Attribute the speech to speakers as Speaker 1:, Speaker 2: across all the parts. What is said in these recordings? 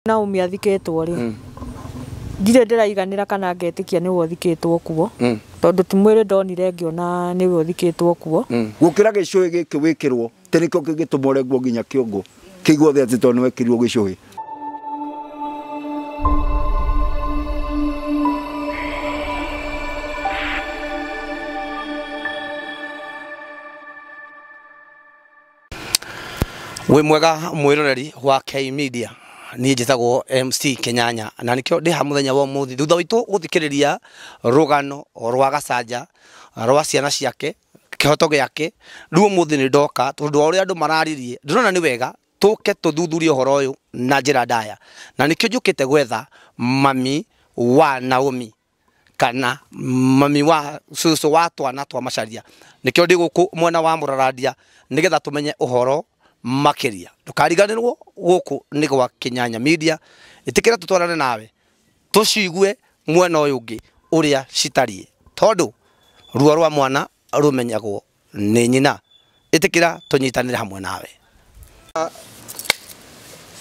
Speaker 1: Naomi athikĩtwo rĩ, ndirĩ ndĩraiganĩra kana ngetĩkia nĩwe ũthikĩtwo kuo, tondũ ti mwĩrĩ ndonire ngĩona nĩwe ũthikĩtwo kuo.
Speaker 2: Gũkĩra gĩcũhĩ gĩkĩ wĩkĩrwo tĩ nĩkĩo kĩngĩtũma ũrengwo nginya kĩongo kĩiguo thĩ atĩ tondũ nĩwekĩrirwo gĩcũhĩ.
Speaker 3: Wĩ mwega mwĩroreri wa K Media, niĩ njĩtagwo MC Kenyanya na nĩkĩo ndĩ ha mũthenya wa ũmũthĩ thutha witũ gũthikĩrĩria rũgano rwa Gacanja rwa ciana ciake kĩhoto gĩake. Rĩu ũmũthĩ nĩ ndoka tondũ wa ũrĩa andũ mararirie, ndĩrona nĩ wega tũke tũthuthurie ũhoro ũyũ na njĩra ndaya, na nĩkĩo njũkĩte gwetha mami wa Naomi kana mami wa cũcũ wa twana twa Macharia. Nĩkĩo ndĩ gũkũ mwena wa Mũrarandia nĩgetha tũmenye ũhoro makĩria. Ndũkariganĩrwo gũkũ nĩ gwa Kenyanya Media, ĩtĩkĩra tũtwarane nawe tũcigue mwena ũyũ ũngĩ ũrĩa citariĩ, tondũ ruo rwa mwana rũmenyagwo nĩ nyina. Ĩtĩkĩra tũnyitanĩre hamwe nawe.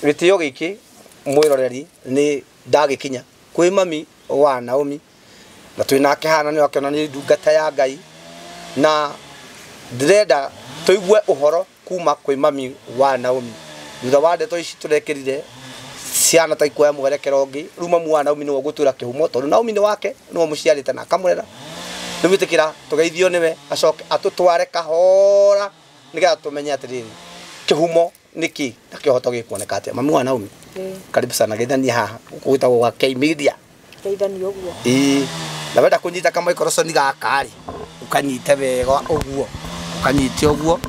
Speaker 3: Gĩtĩo gĩkĩ mwĩroreri nĩ ndagĩkinya kwĩ mami wa Naomi na twĩ nake hana nĩ wakĩona nĩ ndungata ya Ngai, na ndĩrenda tũigue ũhoro kuma kwĩ mami wa Naomi thutha wa ndeto ici tũrekĩrire ciana ta ikuoya mwerekero ũngĩ. Rĩu mami wa Naomi nĩwe ũgũtwĩra kĩhumo, tondũ Naomi nĩ wake, nĩwe mũciarĩte na akamũrera. Rĩu ĩtĩkĩra tũgeithio nĩwe acoke atũtware kahora nĩgetha tũmenye atĩrĩrĩ kĩhumo nĩkĩ na kĩhoto gĩkuoneka atĩa. Mami wa Naomi, karibu sana, geithania haha gũkũ gwĩtagwo gwa K Media.
Speaker 1: Geithania ũguo.
Speaker 3: Ĩĩ, na wenda kũnyita kamaikoroconi gaka rĩ, ũkanyite wega ũguo, ũkanyite ũguo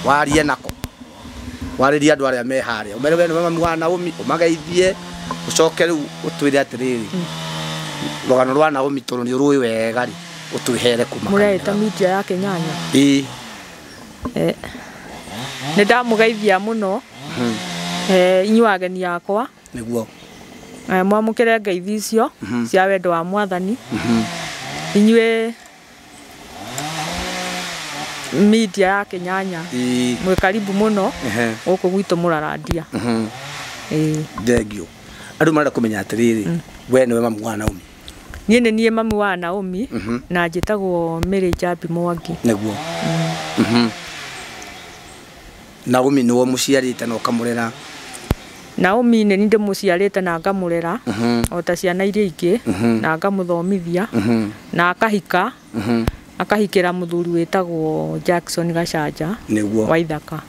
Speaker 3: warie nako, warĩrie andũ arĩa me harĩa, ũmere we nĩwe mami wa Naomi, ũmageithie, ũcoke rĩu ũtwĩre atĩrĩrĩ rũgano rwa Naomi tondũ nĩ ũrũĩ wega rĩ, ũtwĩhere kuma
Speaker 1: Mũreĩta media ya Kenyanya.
Speaker 3: Ĩĩ.
Speaker 1: Nĩ ndamũgeithia mũno inyuĩ ageni akwa.
Speaker 3: Nĩguo.
Speaker 1: Mwamũkĩre ngeithi icio cia wendo wa Mwathani. Inyuĩ media ya Kenyanya mwĩ karibu mũno gũkũ gwitũ Mũrarandia. Ĩĩ.
Speaker 3: Thengio. Andũ marenda kũmenya atĩrĩrĩ, we nĩwe mami wa Naomi?
Speaker 1: Niĩ nĩ niĩ mami wa Naomi na njĩtagwo Mary Njambi Mwangi.
Speaker 3: Nĩguo. Naomi nĩwe mũciarĩte na ũkamũrera?
Speaker 1: Naomi nĩ niĩ ndĩmũciarĩte na ngamũrera o ta ciana iria ingĩ, na ngamũthomithia na akahika, akahikĩra mũthuri wĩtagwo Jackson Gacanja.
Speaker 3: Nĩguo.
Speaker 1: Wa Ithaka.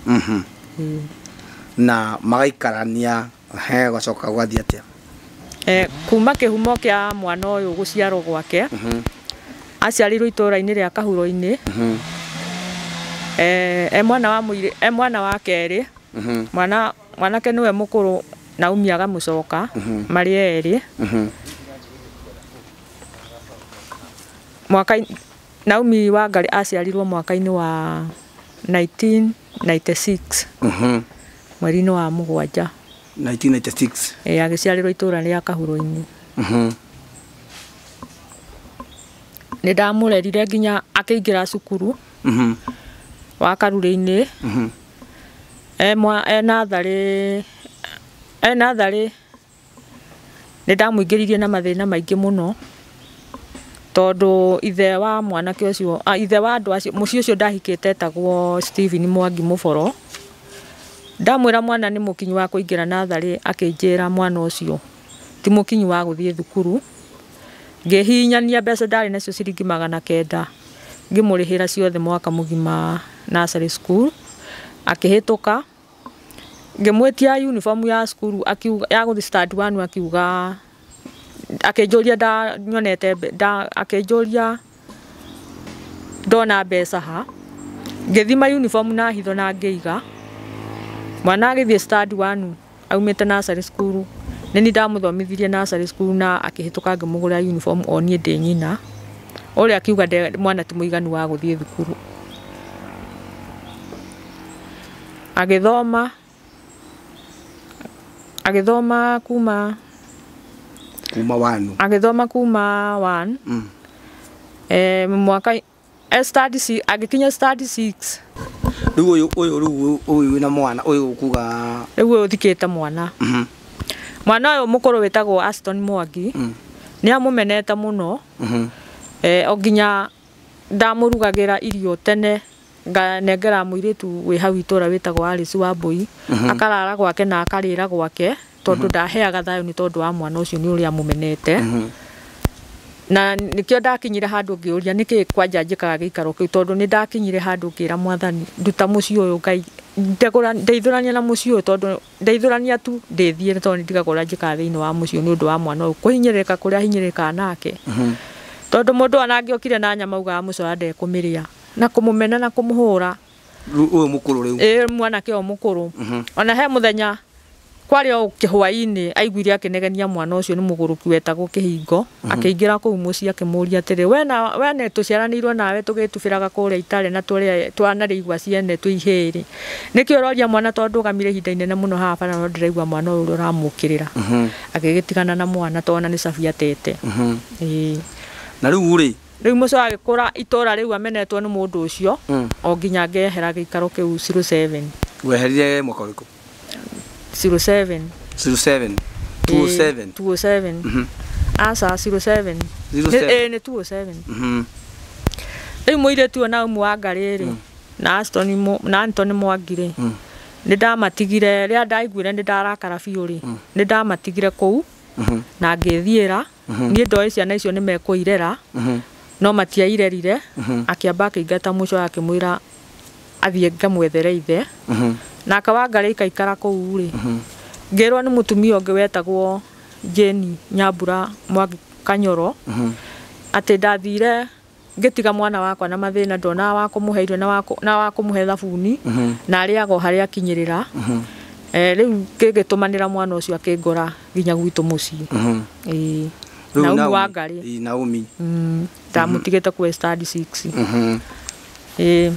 Speaker 3: Na magaikarania he gacoka gwathiĩ atĩa?
Speaker 1: Kuma kĩhumo kĩa mwana ũyũ gũciarwo gwake, aciarirwo itũũra-inĩ rĩa Kahuro-inĩ. E mwana wa mũirĩ, e mwana wa kerĩ. Mwana mwanake nĩwe mũkũrũ, Naomi agamũcoka marĩ erĩ. Mwaka Naomi Wangari aciarirwo mwaka-inĩ wa 1996 mweri-inĩ wa mũgwanja.
Speaker 3: 1996.
Speaker 1: Agĩciarĩrwo itũũra rĩa Kahuro-inĩ. Nĩ ndamũrerire nginya akĩingĩra cukuru wa Karurĩ-inĩ. E natharĩ, e natharĩ nĩ ndamũingĩririe na mathĩna maingĩ mũno, tondũ ithe wa mwanake ũcio, ithe wa andũ acio, mũciĩ ũcio ndahikĩte etagwo Stephen Mwangi Mũboro. Ndamwĩra mwana nĩ mũkinyu wa kũingĩra natharĩ, akĩnjĩra mwana ũcio ti mũkinyu wa gũthiĩ thukuru. Ngĩhihinyania mbeca ndarĩ nacio ciringi 900, ngĩmũrĩhĩra ciothe mwaka mũgima nursery school. Akĩhĩtũka, ngĩmwĩtia uniform ya cukuru akiuga ya gũthiĩ stand 1, akiuga akĩnjũria nda nyonete nda, akĩnjũria ndona mbeca ha. Ngĩthima uniform na hitho na ngĩiga. Mwana agĩthiĩ stand 1 aumĩte nursery school, nĩ niĩ ndamũthomithirie nursery school na akĩhĩtũka, ngĩmũgũrĩra uniform o niĩ ndĩ nyina. Ũrĩa akiuga mwana ti mũiganu wa gũthiĩ thukuru. Agĩthoma, agĩthoma kuma
Speaker 3: kuma 1.
Speaker 1: Agĩthoma kuma 1. Mwaka study 6, agĩkinya study 6.
Speaker 3: Rĩu ũyũ rĩu ũyũ wĩna mwana ũyũ ũkuga
Speaker 1: Rĩu ũyũ ũthikĩte mwana. Mwana ũyũ mũkũrũ wĩtagwo Aston Mwangi nĩ amũmenete mũno. O nginya ndamũrugagĩra irio tene nganengera mũirĩtu wĩ hau itũra wĩtagwo Alice Wambui akarara gwake na akarĩra gwake tondũ ndaheaga thayũ nĩ tondũ wa mwana ũcio nĩ ũrĩa amũmenete. Na nĩkĩo ndakinyire handũ ngĩũria nĩkĩ kwanja njĩkaga gĩikaro kĩu tondũ nĩ ndakinyire handũ ngĩra mwathani nduta mũciĩ ũyũ Ngai ndeithũrania na mũciĩ ũyũ tondũ ndeithũrania tu ndĩthiĩ tondũ nĩndigagwo ũrĩa njĩkaga thĩinĩ wa mũciĩ ũyũ nĩ ũndũ wa mwana ũyũ kũhinyĩrĩrĩka kũrĩa ahinyĩrĩrĩkaga nake. Tondũ mũndũ ona angĩokire na nyama augaga mũcoya ndekũmĩrĩa na kũmũmena na kũmũhũra.
Speaker 3: Ũyũ mũkũrũ rĩu?
Speaker 1: Ĩĩ mwanake ũyũ mũkũrũ. Ona he mũthenya kwarĩ o kĩhwaĩ-inĩ aiguire akĩnegenia mwana ũcio nĩ mũgũrũki wetagwo Kĩhingo akĩingĩra kũu mũciĩ akĩmũria atĩrĩ we nĩ tũciaranĩirwo nawe tũgĩtubĩraga kũrĩa itarĩ na tũrĩa twanarĩ igwa ciene twĩ ihĩrĩ nĩkĩo ũroria mwana tondũ ndũgamire ihinda inene mũno haha bara no ndĩraigua mwana ũyũ ũrĩa ũramũkĩrĩra. Agĩgĩtigana na mwana tondũ ona nĩ cabi atete. Ĩĩ.
Speaker 3: Na rĩu rĩ
Speaker 1: rĩu mũco agĩkũra itũra rĩu amenetwo nĩ mũndũ ũcio o nginya ngehera gĩikaro kĩu 07.
Speaker 3: Weherire mwaka ũrĩkũ?
Speaker 1: 07.
Speaker 3: 07. 207.
Speaker 1: 207. Aca 07. Ĩĩ nĩ 207. Rĩu mũirĩtu ũyũ Naumu wa Ngarĩ rĩ na Aston na Anthony Mwangi rĩ nĩ ndamatigire rĩrĩa ndaiguire nĩ ndarakara biũ rĩ nĩ ndamatigire kũu na ngĩthiĩra. Niĩ ndoĩ ciana icio nĩ mekũirera no matiairerire. Akĩamba akĩingata mũco akĩmwĩra athiĩ ngamwethere ithe. Nake Wangarĩ ikaikara kũu rĩ ngĩrwo nĩ mũtumia ũngĩ wetagwo Jane Nyambura Mwangi Kanyoro atĩ ndathire ngĩtiga mwana wakwa na mathĩna ndonaga wa kũmũhe irio na wa kũmũhe thabuni na arĩaga o harĩa akinyĩrĩra. Rĩu ngĩgĩtũmanĩra mwana ũcio akĩngora nginya gwitũ mũciĩ. Ĩĩ. Naumu wa Ngarĩ.
Speaker 3: Naomi.
Speaker 1: Ndamũtigĩte kũ standard 6. Ĩĩ.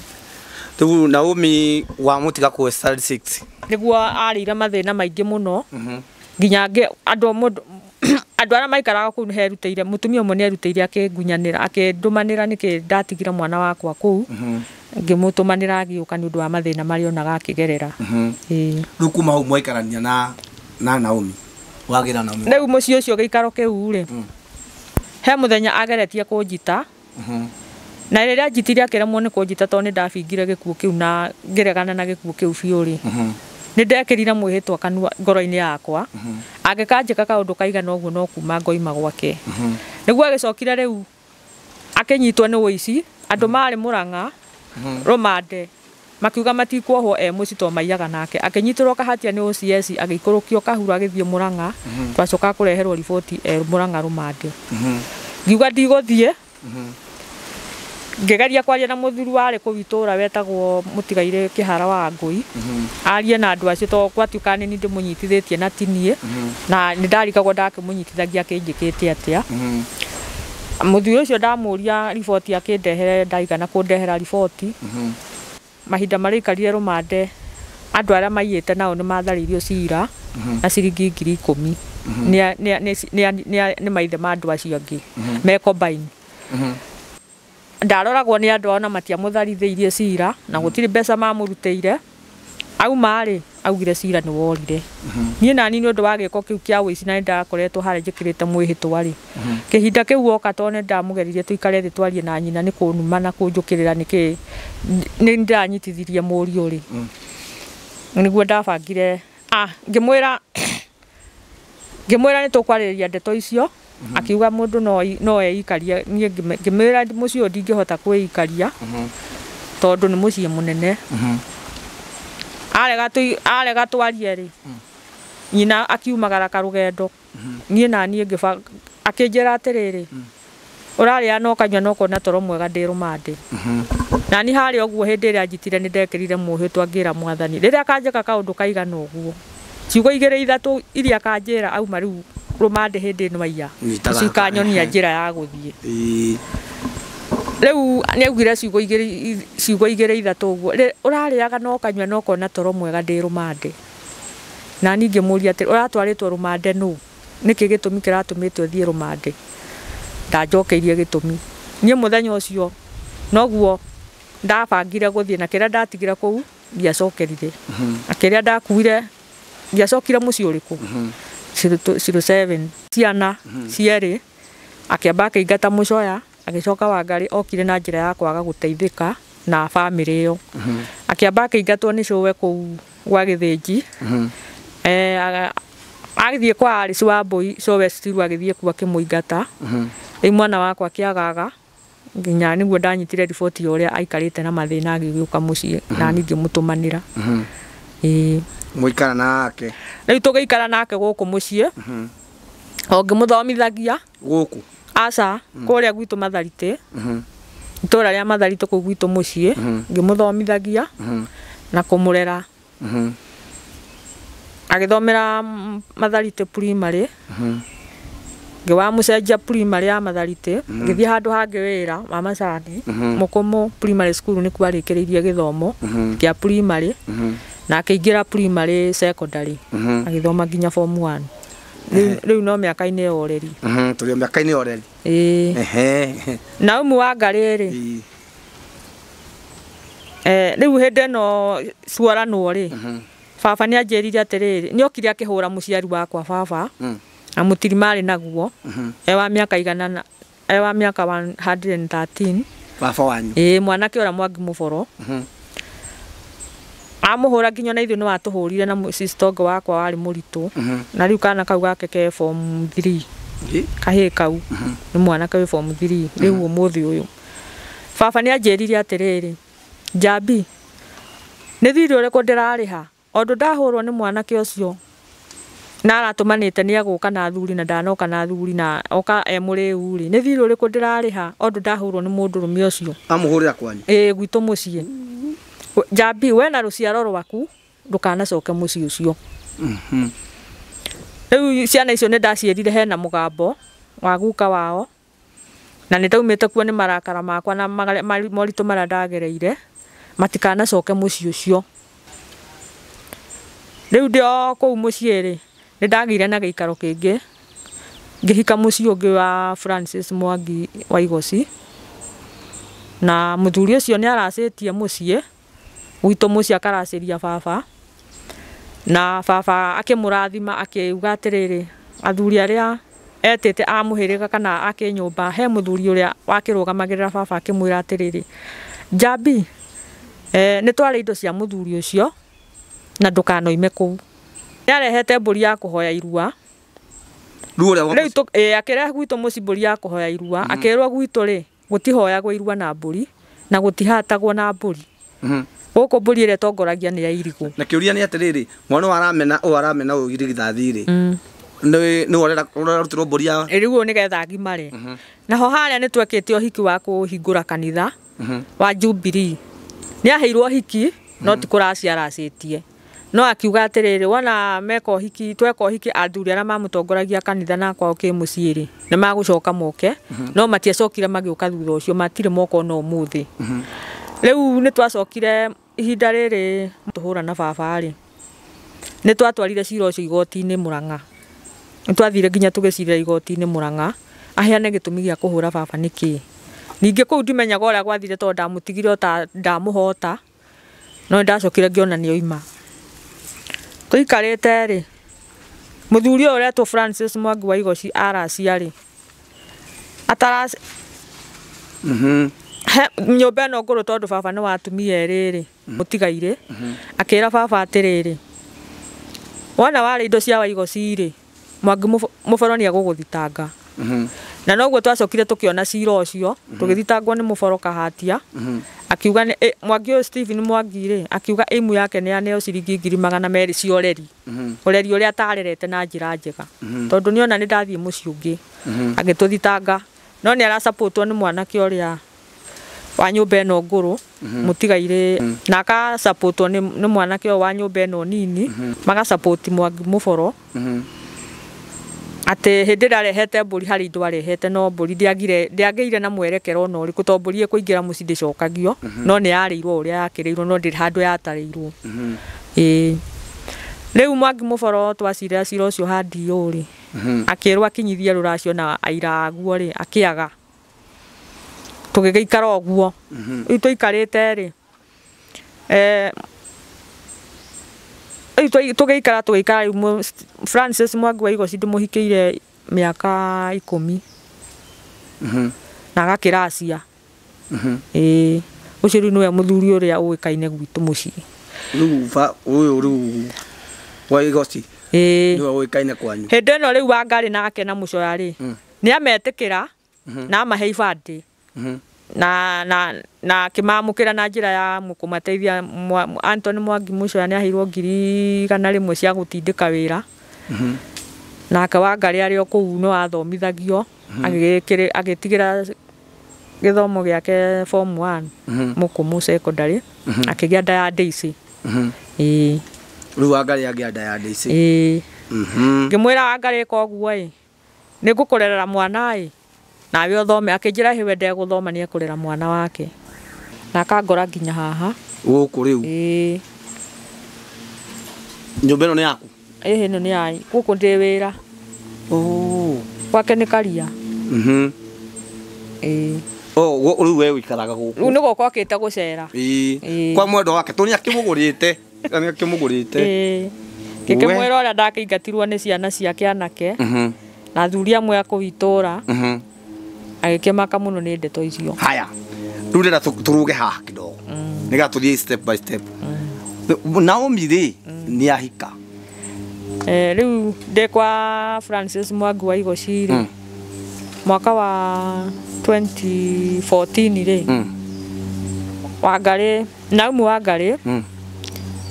Speaker 3: Rĩu Naomi wamũtiga kũ standard 6
Speaker 1: nĩguo arĩire mathĩna maingĩ mũno nginya andũ arĩa maikaraga kũu nĩherutĩire mũtumia ũmwe nĩerutĩire akĩngunyanĩra akĩndũmanĩra nĩkĩ ndatigire mwana wakwa kũu ngĩmũtũmanĩra agĩũka nĩ ũndũ wa mathĩna marĩa onaga akĩgerera. Ĩĩ.
Speaker 3: Rĩu kuma hau mwaikarania na Naomi wagĩra Naomi
Speaker 1: rĩu mũciĩ ũcio gĩikaro kĩu rĩ he mũthenya ageretie kũnjita na rĩrĩa njitire akĩremwo nĩ kũnjita tondũ nĩ ndabingire gĩkuũ kĩu na ngĩregana na gĩkuũ kĩu biũ rĩ nĩ ndekĩrire mwĩhĩtwa kanua ngoro-inĩ yakwa angĩkanjĩka kaũndũ kaigana ũguo no kuma ngoima gwake. Nĩguo agĩcokire rĩu akĩnyitwo nĩ ũici andũ marĩ Mũrang'a rũmande makiuga matikuohwo e mũciĩ tondũ maiyaga nake akĩnyitĩrwo kahatia nĩ OCS agĩikũrũkio kahuro agĩthiĩ Mũrang'a twacoka kũreherwo riboti e Mũrang'a rũmande. Ngiuga ndigũthiĩ ngĩgeria kwaria na mũthuri warĩ kũu itũra wetagwo mũtigairĩ Kĩhara wa Ngũi arie na andũ acio tondũ gwatuĩka nĩ niĩ ndĩmũnyitithĩtie na ti niĩ na nĩ ndarigagwo ndakĩmũnyitithagia akĩnjĩkĩte atĩa. Mũthuri ũcio ndamũria riboti akĩndehere ndaigana kũndehera riboti. Mahinda marĩa aikarire rũmande andũ arĩa maiyĩte nao nĩ matharĩirio cira na ciringi 10,000 nĩ maithe ma andũ acio angĩ me combine. Ndaroragwo nĩ andũ ao na matiamũtharithĩirie cira na gũtirĩ mbeca mamũrutĩire. Auma rĩ augire cira nĩ worire. Niĩ nani nĩ ũndũ wa gĩko kĩu kĩa ũici na nĩ ndakoretwo harĩa njĩkĩrĩte mwĩhĩtwa rĩ kĩhinda kĩu woka tondũ nĩ ndamũgeririe tũikare thĩ twarie na nyina nĩ kũnuma na kũnjũkĩrĩra nĩkĩ nĩ ndĩranyitithirie mũriũ rĩ nĩguo ndabangire ngĩmwĩra nĩ tũkwarĩrĩria ndeto icio akiuga mũndũ no eikarie. Niĩ ngĩmwĩra mũciĩ ũyũ ndingĩhota kwĩikaria tondũ nĩ mũciĩ mũnene. Arega twarie rĩ nyina akiumagara karũgendo niĩ na niĩ akĩnjĩra atĩrĩrĩ ũrarĩa na ũkanyua na ũkona toro mwega ndĩ rũmande. Na niĩ harĩa ũguo hĩndĩ ĩrĩa njitire nĩ ndekĩrire mwĩhĩtwa ngĩra mwathani rĩrĩa akanjĩka kaũndũ kaigana ũguo ciugo igĩrĩ ithatũ iria akanjĩra auma rĩu rũmande hĩndĩ ĩno aiya cikanyonia njĩra ya gũthiĩ. Rĩu nĩaugire ciugo igĩrĩ ithatũ ũguo ũrarĩaga na ũkanyua na ũkona toro mwega ndĩ rũmande. Na niĩ ngĩmũria atĩrĩ ũratwarĩtwo rũmande nũ nĩkĩ gĩtũmi kĩratũmĩte ũthiĩ rũmande? Ndanjokeirie gĩtũmi. Niĩ mũthenya ũcio noguo ndabangire gũthiĩ na kĩrĩa ndatigire kũu ndiacokerire na kĩrĩa ndakuire ndiacokire mũciĩ ũrĩkũ. 07 ciana cierĩ akĩamba akĩingata mũcoya agĩcoka Wangarĩ okire na njĩra ya kwaga gũteithĩka na bamĩrĩ ĩyo. Akĩamba akĩingatwo nĩ cũwe kũu gwa Gĩthĩnji. Agĩthiĩ kwa Alice wa Mbũi cũwe Stiru agĩthiĩ kuo akĩmũingata. Rĩu mwana wakwa akĩagaga nginya nĩguo ndanyitire riboti ya ũrĩa aikarĩte na mathĩna agĩgĩũka mũciĩ na niĩ ngĩmũtũmanĩra. Ĩĩ.
Speaker 3: Mũikara nake.
Speaker 1: Rĩu tũgĩikara nake gũkũ mũciĩ. O ngĩmũthomithagia.
Speaker 3: Gũkũ?
Speaker 1: Aca, kũrĩa gwitũ Matharitĩ. Itũra rĩa Matharitĩ kũu gwitũ mũciĩ, ngĩmũthomithagia na kũmũrera. Agĩthomera Matharitĩ primary. Ngĩwamũcenjia primary ya Matharitĩ, ngĩthiĩ handũ hangĩ wĩra wa macani, Mũkũmũ primary school nĩkuo arĩkĩrĩirie gĩthomo kĩa primary, na akĩingĩra primary secondary, agĩthoma nginya form 1. Rĩu no mĩaka-inĩ ya ũreri.
Speaker 3: Tũrĩ o mĩaka-inĩ ya ũreri.
Speaker 1: Ĩĩ. Naumu Wangarĩ rĩ, rĩu hĩndĩ ĩno cuoranwo rĩ, baba nĩ anjĩrire atĩrĩrĩ, nĩ okire akĩhũra mũciari wakwa baba, na mũtiri marĩ naguo, e wa mĩaka igana na e wa mĩaka 113.
Speaker 3: Baba wanyu.
Speaker 1: Ĩĩ, mwanake ũrĩa Mwangi Mũboro. Amũhũra nginya na ithuĩ nĩ watũhũrire na sister ũngĩ wakwa warĩ mũritũ. Na rĩu kana kau gake ke form 3. Kahĩĩ kau nĩ mwanake wĩ form 3 rĩu ũmũthĩ ũyũ. Baba nĩ anjĩrire atĩrĩrĩ, Njambi, nĩ thirĩ ũrĩkũ ndĩrarĩha? Ondũ ndahũrwo nĩ mwanake ũcio na aratũmanĩte nĩ egũka na athuri na ndanoka na athuri na oka e mũrĩu rĩ, nĩ thirĩ ũrĩkũ ndĩrarĩha ondũ ndahũrwo nĩ mũndũrũme ũcio?
Speaker 3: Amũhũrĩra kwanyu?
Speaker 1: Ĩĩ, gwitũ mũciĩ. Njambi, we na rũciaro rwaku ndũkanacoke mũciĩ ũcio. Rĩu ciana icio nĩ ndaciĩrire hena mũgambo wa guka wao, na nĩ ndaumĩte kuo nĩ marakara makwa na moritũ marĩa ndagereire, matikanacoke mũciĩ ũcio. Rĩu ndĩ o kũu mũciĩ rĩ, nĩ ndagĩire na gĩikaro kĩngĩ, ngĩhika mũciĩ ũngĩ wa Francis Mwangi wa Igoci, na mũthuri ũcio nĩ aracĩtie mũciĩ gwitũ mũciĩ akaracĩria baba, na baba akĩmũrathima akiuga atĩrĩrĩ, athuri arĩa etĩte a mũhĩrĩga kana a kĩnyũmba, he mũthuri ũrĩa wakĩrũgamagĩrĩra baba akĩmwĩra atĩrĩrĩ, Njambi, nĩ twarĩ indo cia mũthuri ũcio na ndũkanoime kũu. Nĩ arehete mbũri ya kũhoya irua. Rĩu akĩrehe gwitũ mũciĩ mbũri ya kũhoya irua, akĩrwo gwitũ rĩ, gũtihoyagwo irua na mbũri na gũtihatagwo na mbũri. Gũkũ mbũri ĩrĩa ĩtongoragia nĩ ya irigũ.
Speaker 3: Na kĩũria nĩ atĩrĩrĩ, mwana ũyũ aramena ũyũ aramena ũyũ irigithathi rĩ, nĩ ũrarutĩrwo mbũri ya
Speaker 1: rĩu nĩgetha agimare. Naho harĩa nĩ twekĩte ũhiki wa kũhingũra kanitha wa Jubilee. Nĩ aheirwo ũhiki no ti kũracia aracĩtie. No akiuga atĩrĩrĩ, wona meka ũhiki, tweka ũhiki athuri arĩa mamũtongoragia kanitha na kwao kĩmũciĩ rĩ, nĩ magũcoka moke, no matiacokire magĩũka thutha ũcio, matirĩ moka ona ũmũthĩ. Rĩu nĩ twacokire ihinda rĩrĩ tũhũra na baba rĩ, nĩ twatwarire cira ũcio igoti-inĩ Mũrang'a. Nĩ twathire nginya tũgĩcirĩra igoti-inĩ Mũrang'a, aheane gĩtũmi gĩa kũhũra baba nĩkĩ. Ningĩ kũu ndimenyaga ũrĩa gwathire tondũ ndamũtigire ota ndamũhota, no nĩ ndacokire ngĩona nĩ oima. Tũikarĩte rĩ, mũthuri ũyũ ũretwo Francis Mwangi wa Igoci aracia rĩ, nyũmba ĩno ngũrũ tondũ baba nĩ wa atumia erĩ rĩ, mũtigairĩ, akĩra baba atĩrĩrĩ, wona warĩ indo cia Waigoci rĩ, Mwangi Mũboro nĩ egũgũthitanga. Na noguo twacokire tũkĩona cira ũcio, tũgĩthitangwo nĩ Mũboro Kahatia, akiuga Mwangi ũyũ Stephen Mwangi rĩ, akiuga ĩmu yake nĩ aneo ciringi 200,000 cia ũreri. Ũreri ũrĩa atarerete na njĩra njega. Tondũ nĩona nĩ ndathiĩ mũciĩ ũngĩ, agĩtũthitanga. No nĩ arasapotwo nĩ mwanake ũrĩa wa nyũmba ĩno ngũrũ, mũtigairĩ, na akasapotwo nĩ mwanake ũyũ wa nyũmba ĩno nini, magasapoti Mwangi Mũboro. Atĩ hĩndĩ ĩrĩa arehete mbũri harĩ indo arehete, no mbũri ndĩagĩire na mwerekero ona ũrĩkũ, tondũ mbũri ĩkũingĩra mũciĩ ndĩcokagio, no nĩ yarĩirwo ũrĩa yakĩrĩirwo, no ndĩrĩ handũ yatarĩirwo. Ĩĩ. Rĩu Mwangi Mũboro twacirĩra cira ũcio ha DO rĩ, akĩrwo akinyithie rũracio na aira aguo rĩ, akĩaga. Tũgĩgĩikara ũguo. Rĩu tũikarĩte rĩ, rĩu Rĩu tũgĩikara rĩu Francis Mwangi wa Igoci ndĩmũhikĩire mĩaka 10. Na agakĩracia. Ĩĩ ũcio rĩu nĩwe mũthuri ũrĩa ũĩkaine gwitũ mũciĩ.
Speaker 3: Rĩu ũyũ rĩu wa Igoci
Speaker 1: ĩĩ
Speaker 3: nĩwe ũĩkaine kwanyu.
Speaker 1: Hĩndĩ ĩno rĩu Wangarĩ nake na Mũcoya rĩ nĩ ametĩkĩra na amahe ibandĩ na akĩmamũkĩra na njĩra ya kũmateithia. Anthony Mwangi Mũcoya nĩ aheirwo 100,000 cia gũtindĩka wĩra. Nake Wangarĩ arĩ o kũu no athomithagio agĩtigĩra gĩthomo gĩake form 1 Mũkũmũ secondary akĩgĩa nda ya Daisy. Ĩĩ
Speaker 3: Rĩu Wangarĩ agĩa nda ya Daisy.
Speaker 1: Ĩĩ ngĩmwĩra Wangarĩ ĩka ũguo ĩ nĩ ngũkũrerera mwana ĩ nawe ũthome. Akĩnjĩra hĩwe ndegũthoma nĩ ekũrera mwana wake na akangora nginya haha
Speaker 3: gũkũ rĩu.
Speaker 1: Ĩĩ
Speaker 3: Nyũmba ĩno nĩ yaku?
Speaker 1: Ĩĩ ĩno nĩ ya gũkũ ndĩ wĩra. Gwake nĩ Karia. Ĩĩ
Speaker 3: Rĩu we ũikaraga gũkũ?
Speaker 1: Rĩu nĩ gũka okĩte gũcera.
Speaker 3: Ĩĩ kwa mwendwa wake tondũ nĩ akĩmũgũrĩte. Nĩ akĩmũgũrĩte.
Speaker 1: Ĩĩ ngĩkĩmwĩra ũrĩa ndakĩingatirwo nĩ ciana ciake anake na athuri amwe a kũu itũũra. Agĩkĩmaka mũno nĩ ndeto icio.
Speaker 3: Haya rĩu ndĩrenda tũrũge haha kidogo nĩgetha tũthiĩ step by step. Naomi rĩ nĩ ahika?
Speaker 1: Rĩu ndĩ kwa Francis Mwangi wa Igoci rĩ mwaka wa 2014 rĩ Wangarĩ Naomi Wangarĩ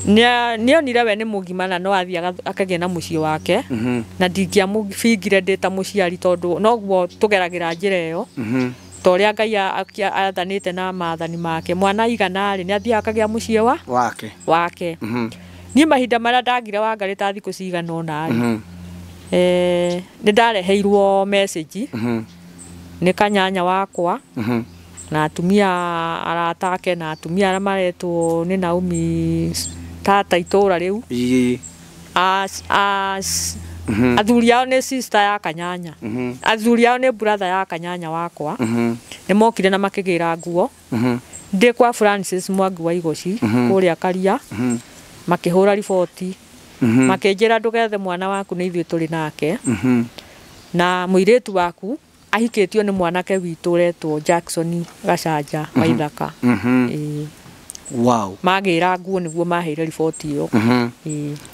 Speaker 1: nĩonire we nĩ mũgima na no athiĩ akagĩa na mũciĩ wake na ndingĩamũbingire ndĩ ta mũciari tondũ noguo tũgeragĩra njĩra ĩyo ta ũrĩa Ngai athanĩte na maathani make. Mwana aigana rĩ nĩ athiaga akagĩa mũciĩ wake. Niĩ mahinda marĩa ndagire Wangarĩ ta thikũ cigana ũna rĩ nĩ ndareheirwo message nĩ kanyanya wakwa na atumia arata ake na atumia arĩa maretwo nĩ Naomi tata itũũra rĩu. Athuri ao nĩ sister ya kanyanya. Athuri ao nĩ brother ya kanyanya wakwa. Nĩ mokire na makĩgĩra nguo. Ndĩ kwa Francis Mwangi wa Igoci kũrĩa Karia makĩhũra riboti makĩnjĩra ndũgethe mwana waku nĩ ithuĩ tũrĩ nake na mũirĩtu waku ahikĩtio nĩ mwanake witũ ũretwo Jackson Gacanja wa Ithaka.
Speaker 3: Wow.
Speaker 1: Magĩra nguo nĩguo maheire riboti ĩyo.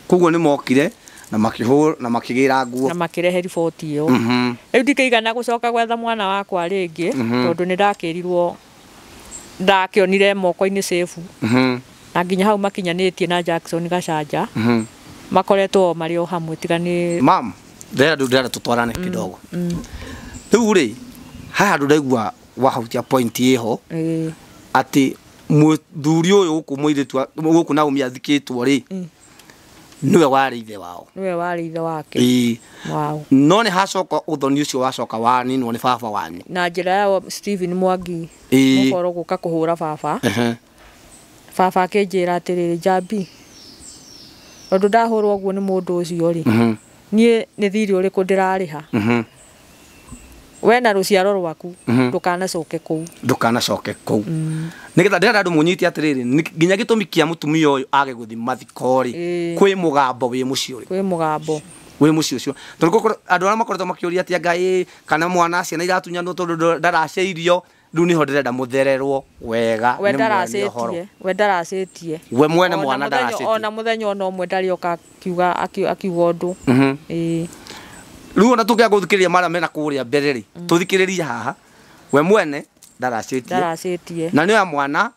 Speaker 3: Koguo nĩ mokire na makĩhũra na makĩgĩra nguo
Speaker 1: na makĩrehe riboti ĩyo. Rĩu ndikĩigana gũcoka gwetha mwana wakwa rĩngĩ tondũ nĩ ndakĩrirwo ndakĩonire moko-inĩ safe. Na nginya hau makinyanĩtie na Jackson Gacanja makoretwo marĩ o hamwe tiga nĩ
Speaker 3: Mam, ndĩrenda tũtwarane kidogo. Rĩu rĩ haha handũ ndaigua wahutia point ĩho atĩ mũthuri ũyũ gũkũ mũirĩtu gũkũ Naomi athikĩtwo rĩ nĩwe warĩ ithe wao.
Speaker 1: Nĩwe warĩ ithe wake.
Speaker 3: Ĩĩ.
Speaker 1: Wow.
Speaker 3: No nĩ hacoka ũthoni ũcio wacoka waninwo nĩ baba wanyu.
Speaker 1: Na njĩra ya Stephen Mwangi mũboro gũka kũhũra baba. Baba akĩnjĩra atĩrĩrĩ Njambi tondũ ndahũrwo ũguo nĩ mũndũ ũcio rĩ niĩ nĩ thirĩ ũrĩkũ ndĩrarĩha. We na rũciaro rwaku ndũkanacoke kũu.
Speaker 3: Ndũkanacoke kũu. Nĩgetha ndĩrenda andũ mũnyite atĩrĩrĩ nginya gĩtũmi kĩa mũtumia ũyũ age gũthiĩ mathiko rĩ kwĩ mũgambo wĩ mũciĩ ũrĩkũ?
Speaker 1: Kwĩ mũgambo
Speaker 3: wĩ mũciĩ ũcio tondũ andũ arĩa makoretwo makĩũria atĩ anga kana mwana ciana iratunyanwo tondũ ndaracia irio rĩu nĩho ndĩrenda mũthererwo wega.
Speaker 1: We ndaracĩtie. We ndaracĩtie.
Speaker 3: We mwene mwana ndaracĩtie.
Speaker 1: Ona mũthenya ona ũmwe ndarĩoka akiuga akiuga ũndũ. Ĩĩ.
Speaker 3: Rĩu ona tũkĩaga gũthikĩrĩria marĩa mena kũrĩa mbere rĩ tũthikĩrĩrie haha we mwene ndaracĩtie.
Speaker 1: Ndaracĩtie.
Speaker 3: Na nĩoya mwana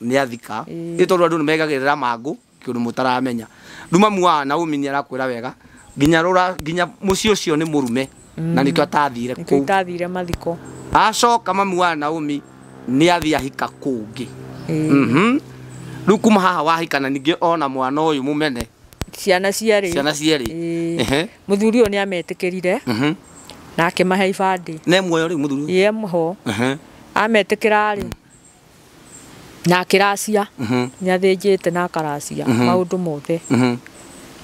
Speaker 3: nĩ athika ĩ tondũ andũ nĩmegagĩrĩra mangũ kĩũndũ mũtaramenya. Rĩu mamu wa Naomi nĩ arakwĩra wega nginya rũra nginya mũciĩ ũcio nĩ mũrume na nĩkĩo atathire kũu.
Speaker 1: Nĩkĩo itathire mathiko.
Speaker 3: Acoka mamu wa Naomi nĩ athiĩ ahika kũngĩ. Rĩu kuma haha wahika na ningĩ ona mwana ũyũ mũmene
Speaker 1: ciana cierĩ.
Speaker 3: Ciana cierĩ.
Speaker 1: Mũthuri ũyũ nĩ ametĩkĩrire na akĩmahe ibandĩ.
Speaker 3: Nĩ muoyo rĩu mũthuri ũyũ?
Speaker 1: Ĩĩ ho. Ametĩkĩra rĩ na akĩracia nĩ athĩnjĩte na akaracia maũndũ mothe.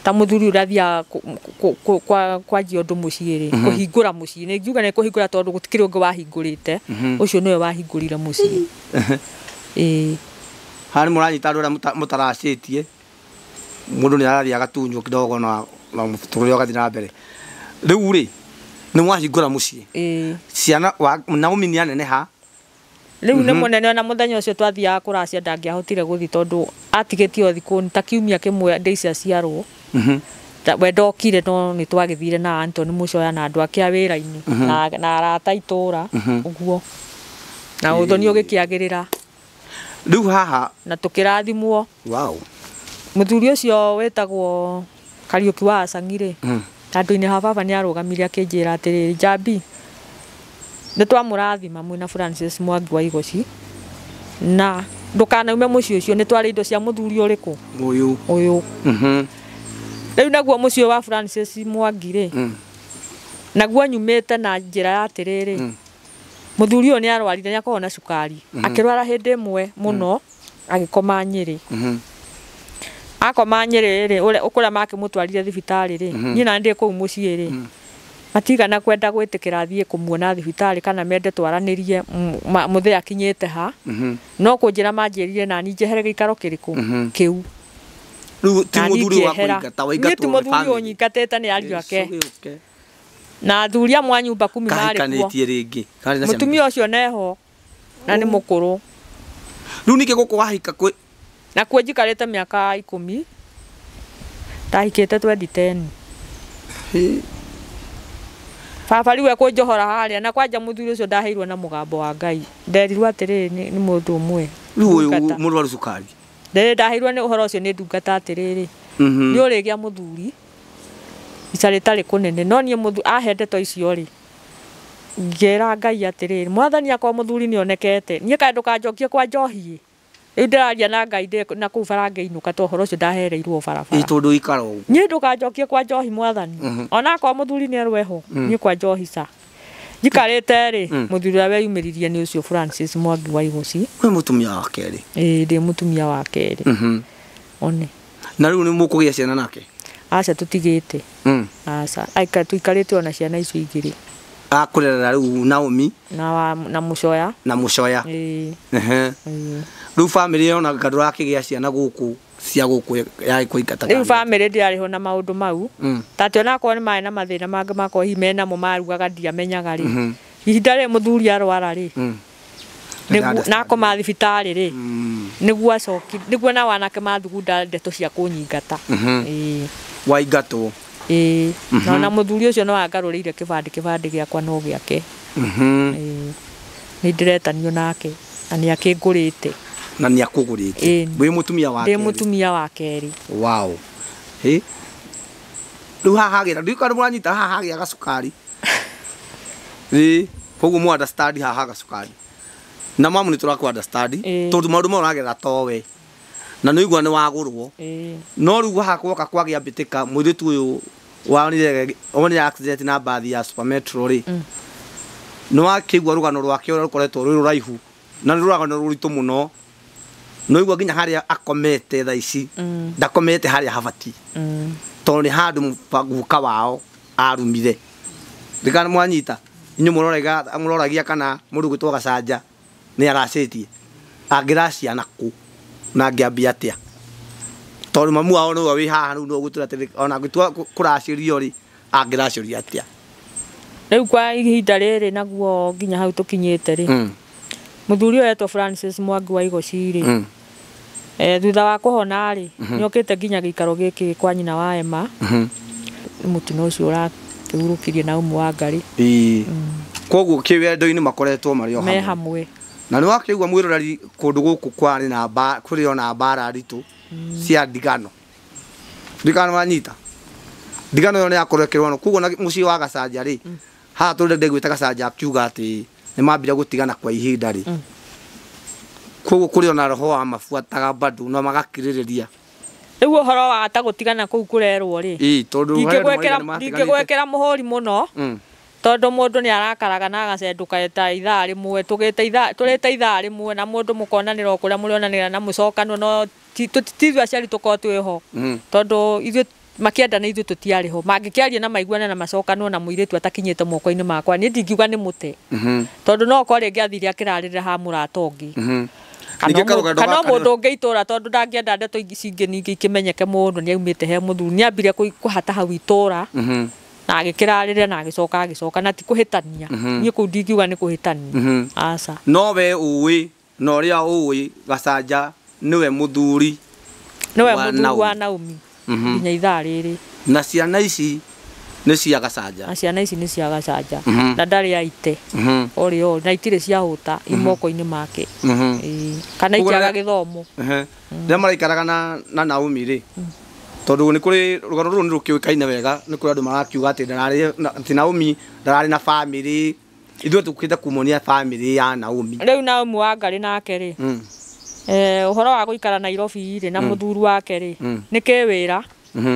Speaker 1: Ta mũthuri ũrĩa athiaga kwanjia ũndũ mũciĩ rĩ kũhingũra mũciĩ nĩ ngiuga nĩ kũhingũra tondũ gũtikĩrĩ ũngĩ wahingũrĩte ũcio nĩwe wahingũrire mũciĩ. Ĩĩ.
Speaker 3: Haha nĩ mũranyita andũ arĩa mũtaracĩtie. Mũndũ nĩ arathiĩ agatunywo kidogo na mũtũrĩre ũgathiĩ na mbere. Rĩu rĩ nĩ mwahingũra mũciĩ.
Speaker 1: Ĩĩ.
Speaker 3: Ciana Naomi nĩ aneneha.
Speaker 1: Rĩu nĩ mũnene ona mũthenya ũcio twathiaga kũracia ndangĩahotire gũthiĩ tondũ atigĩtio thikũ ta kiumia kĩmwe Daisy aciarwo. We ndokire no nĩ twagĩthire na Anthony Mũcoya na andũ ake a wĩra-inĩ na arata itũra ũguo. Na ũthoni ũgĩkĩagĩrĩra.
Speaker 3: Rĩu haha
Speaker 1: na tũkĩrathimwo.
Speaker 3: Wow.
Speaker 1: Mũthuri ũcio wĩtagwo Kariũki wa Acang'i rĩ, handũ-inĩ ha baba nĩ arũgamire akĩnjĩra atĩrĩrĩ, Njambi, nĩ twamũrathima mwĩna Francis Mwangi wa Igoci na ndũkanaume mũciĩ ũcio, nĩ twarĩ indo cia mũthuri ũrĩkũ?
Speaker 3: Ũyũ.
Speaker 1: Ũyũ. Rĩu naguo mũciĩ wa Francis Mwangi rĩ, naguo nyumĩte na njĩra ya atĩrĩrĩ, mũthuri ũyũ nĩ arwarire, nĩ akoragwo na cukari, akĩrwara hĩndĩ ĩmwe mũno agĩkoma Nyĩrĩ. Akoma Nyĩrĩ rĩ, ũrĩa makĩmũtwarire thibitarĩ rĩ, niĩ na ndĩ kũu mũciĩ rĩ, matigana kwenda gwĩtĩkĩra thiĩ kũmuona thibitarĩ kana mende twaranĩrie mũthee akinyĩte ha, no kũnjĩra manjĩrire nani njehere gĩikaro kĩrĩkũ kĩu.
Speaker 3: Rĩu ti mũthuri wa kũingata, waingatwo
Speaker 1: nĩ ti mũthuri ũnyingatĩte nĩ ariũ ake. Na athuri amwe a nyumba kumi marĩ kuo. Mũtumia ũcio neho na nĩ mũkũrũ.
Speaker 3: Rĩu nĩkĩ gũkũ wahika kwĩ
Speaker 1: na kuo njikarĩte mĩaka 10, ndahikĩte 2010. Baba rĩu ekũnjohora harĩa na kwanja mũthuri ũcio ndaheirwo na mũgambo wa Ngai. Nderirwo atĩrĩrĩ nĩ mũndũ ũmwe.
Speaker 3: Rĩu ũyũ mũrwaru cukari.
Speaker 1: Ndaheirwo nĩ ũhoro ũcio nĩ ndungata atĩrĩrĩ, nĩ ũrĩgĩa mũthuri ica rĩtarĩ kũnene, no niĩ mũthuri ahe ndeto icio rĩ, ngĩra Ngai atĩrĩrĩ, mwathani akwa mũthuri nĩ onekete, niĩ kaĩ ndũkanjokie kwa njohi. Rĩu ndĩraria na Ngai ndĩ na kũu bara ngĩinũka to ũhoro ũcio ndahereirwo barabara.
Speaker 3: Ĩ tondũ ikara ũguo.
Speaker 1: Niĩ ndũkanjokie kwa njohi mwathani. Ona akorwo mũthuri nĩ erwo niĩ kwa njohi ca. Njikarĩte rĩ, mũthuri ũrĩa weyumĩririe nĩ ũcio Francis Mwangi wa Igoci.
Speaker 3: Wĩ mũtumia wa kerĩ.
Speaker 1: Ĩĩ ndĩ mũtumia wa kerĩ. One.
Speaker 3: Na rĩu nĩ mũkũgĩa ciana nake?
Speaker 1: Aca tũtigĩte. Aca, tũikarĩte ona ciana icio igĩrĩ.
Speaker 3: Akũrerera rĩu Naomi
Speaker 1: na Mũcoya.
Speaker 3: Na Mũcoya.
Speaker 1: Ĩĩ.
Speaker 3: Rĩu bamĩrĩ yona ndũrakĩgĩa ciana gũkũ cia gũkũ ya kũingata.
Speaker 1: Rĩu bamĩrĩ ndĩarĩ ho na maũndũ mau. Ta atĩ onakorwo nĩ marĩ na mathĩna mangĩ makorwo hihi menamo marugaga ndiamenyaga rĩ. Ihinda rĩrĩ mũthuri arwara rĩ, na akoma thibitarĩ rĩ, nĩguo acoki, nĩguo nao anake mathugunda ndeto cia kũnyingata. Ĩĩ.
Speaker 3: Waingatwo.
Speaker 1: Ĩĩ. Na ona mũthuri ũcio no angarũrĩire kĩbandĩ gĩakwa no gĩake. Ĩĩ. Nĩ ndĩretanio nake na nĩ akĩngũrĩte.
Speaker 3: Na nĩ akũgũrĩte. Wĩ mũtumia wa kerĩ.
Speaker 1: Ndĩ mũtumia wa kerĩ.
Speaker 3: Wow. Hĩ. Rĩu haha hagĩra, ndiũĩ kana mũranyita haha hagĩa gacukari. Ĩĩ, koguo mũ understand haha gacukari. Na mamu nĩ tũrakũ understand tondũ maũndũ mau ũragerera towe. Na nĩ ũigua nĩ wagũrwo. No rĩu haha gwoka kwagĩa mbĩtĩka mũirĩtu ũyũ wonire accident na mbathi ya Super Metro rĩ. Nĩ wakĩigua rũgano rwake ũrĩa rũkoretwo rwĩ rũraihu na nĩ rũgano rũritũ mũno. No igua nginya harĩa akomete thaa ici, ndakomete harĩa habatiĩ. Tondũ nĩ handũ guka wao arumire. Ndikana mwanyita, inyuĩ mũroragia kana mũndũ ũgwĩtwo Gacanja nĩ aracĩtie. Angĩracia nakũ na angĩambia atĩa? Tondũ mamu wao nĩwe wĩ haha rĩu no ũgũtwĩra atĩrĩ ona angĩtua kũracĩrio rĩ, angĩracĩrio atĩa?
Speaker 1: Rĩu kwa ihinda rĩrĩ naguo nginya hau tũkinyĩte rĩ, mũthuri ũyũ etwo Francis Mwangi wa Igoci rĩ, thutha wa kũhona rĩ, nĩokĩte nginya gĩikaro gĩkĩ kwa nyina wa Emma. Mũtino ũcio ũrakĩhurũkirie na ũmwe wa Ngarĩ.
Speaker 3: Ĩĩ. Koguo kĩwendo-inĩ makoretwo marĩ o
Speaker 1: hamwe. Me hamwe.
Speaker 3: Na nĩ wakĩigua mwĩroreri kũndũ gũkũ kwarĩ na kũrĩ ona mbara nditũ cia ndigano. Ndigano wanyita. Ndigano ĩyo nĩ yakorwo ĩkĩrũanwo. Koguo na mũciĩ wa Gacanja rĩ, haha tũrĩ ndĩgwĩta Gacanja akiuga atĩ nĩ mambire gũtigana kwa ihinda rĩ. Koguo kũrĩ ona roho wa mabuataga bado na magakirĩrĩria.
Speaker 1: Rĩu ũhoro wa ta gũtigana kũu kũrerwo rĩ,
Speaker 3: Ĩĩ, tondũ
Speaker 1: ndingĩgwĩkĩra mũhũri mũno, tondũ mũndũ nĩ arakaraga na agacenduka ta ithaa rĩmwe, tũrĩte ithaa rĩmwe na mũndũ mũkonanĩra o kũrĩa mũrĩonanĩra na mũcokanwo, no ti ithuĩ aciari tũkorwo twĩho, tondũ ithuĩ makĩenda na ithuĩ tũtiarĩ ho. Mangĩkĩaria na maiguane na macokanwo na mũirĩtu atakinyĩte moko-inĩ makwa, niĩ ndingiuga nĩ mũte, tondũ no okorwo rĩngĩ athire akĩrarĩrĩra ha mũrata ũngĩ. Kana mũndũ ũngĩ itũra tondũ ndangĩenda ndeto cingĩ ningĩ ikĩmenyeke mũno nĩ aumĩte he mũthuri nĩ ambire kũhata hau itũra na agĩkĩrarĩria na agĩcoka agĩcoka na ti kũhĩtania niĩ kũu ndingiuga nĩ kũhĩtania aca
Speaker 3: no we ũĩ na ũrĩa ũĩ Gacanja nĩwe mũthuri
Speaker 1: nĩwe mũthuri wa Naomi nginya ithaa rĩrĩ
Speaker 3: na ciana ici nĩ cia Gacanja
Speaker 1: na ciana ici nĩ cia Gacanja na ndarĩ aite ori ori na itirĩ ciahũta imoko-inĩ make kana ikĩaga gĩthomo
Speaker 3: rĩrĩa maraikaraga na Naomi rĩ tondũ nĩ kũrĩ rũgano rũrũ nĩ rũkĩũĩkaine wega nĩ kũrĩ andũ marakiuga atĩ atĩ Naomi ndararĩ na bamĩrĩ ithuĩ tũkĩte kumonia bamĩrĩ ya Naomi
Speaker 1: rĩu Naomi Wangarĩ nake rĩ ũhoro wa gũikara Nairobi rĩ na mũthuri wake rĩ nĩ kĩwĩra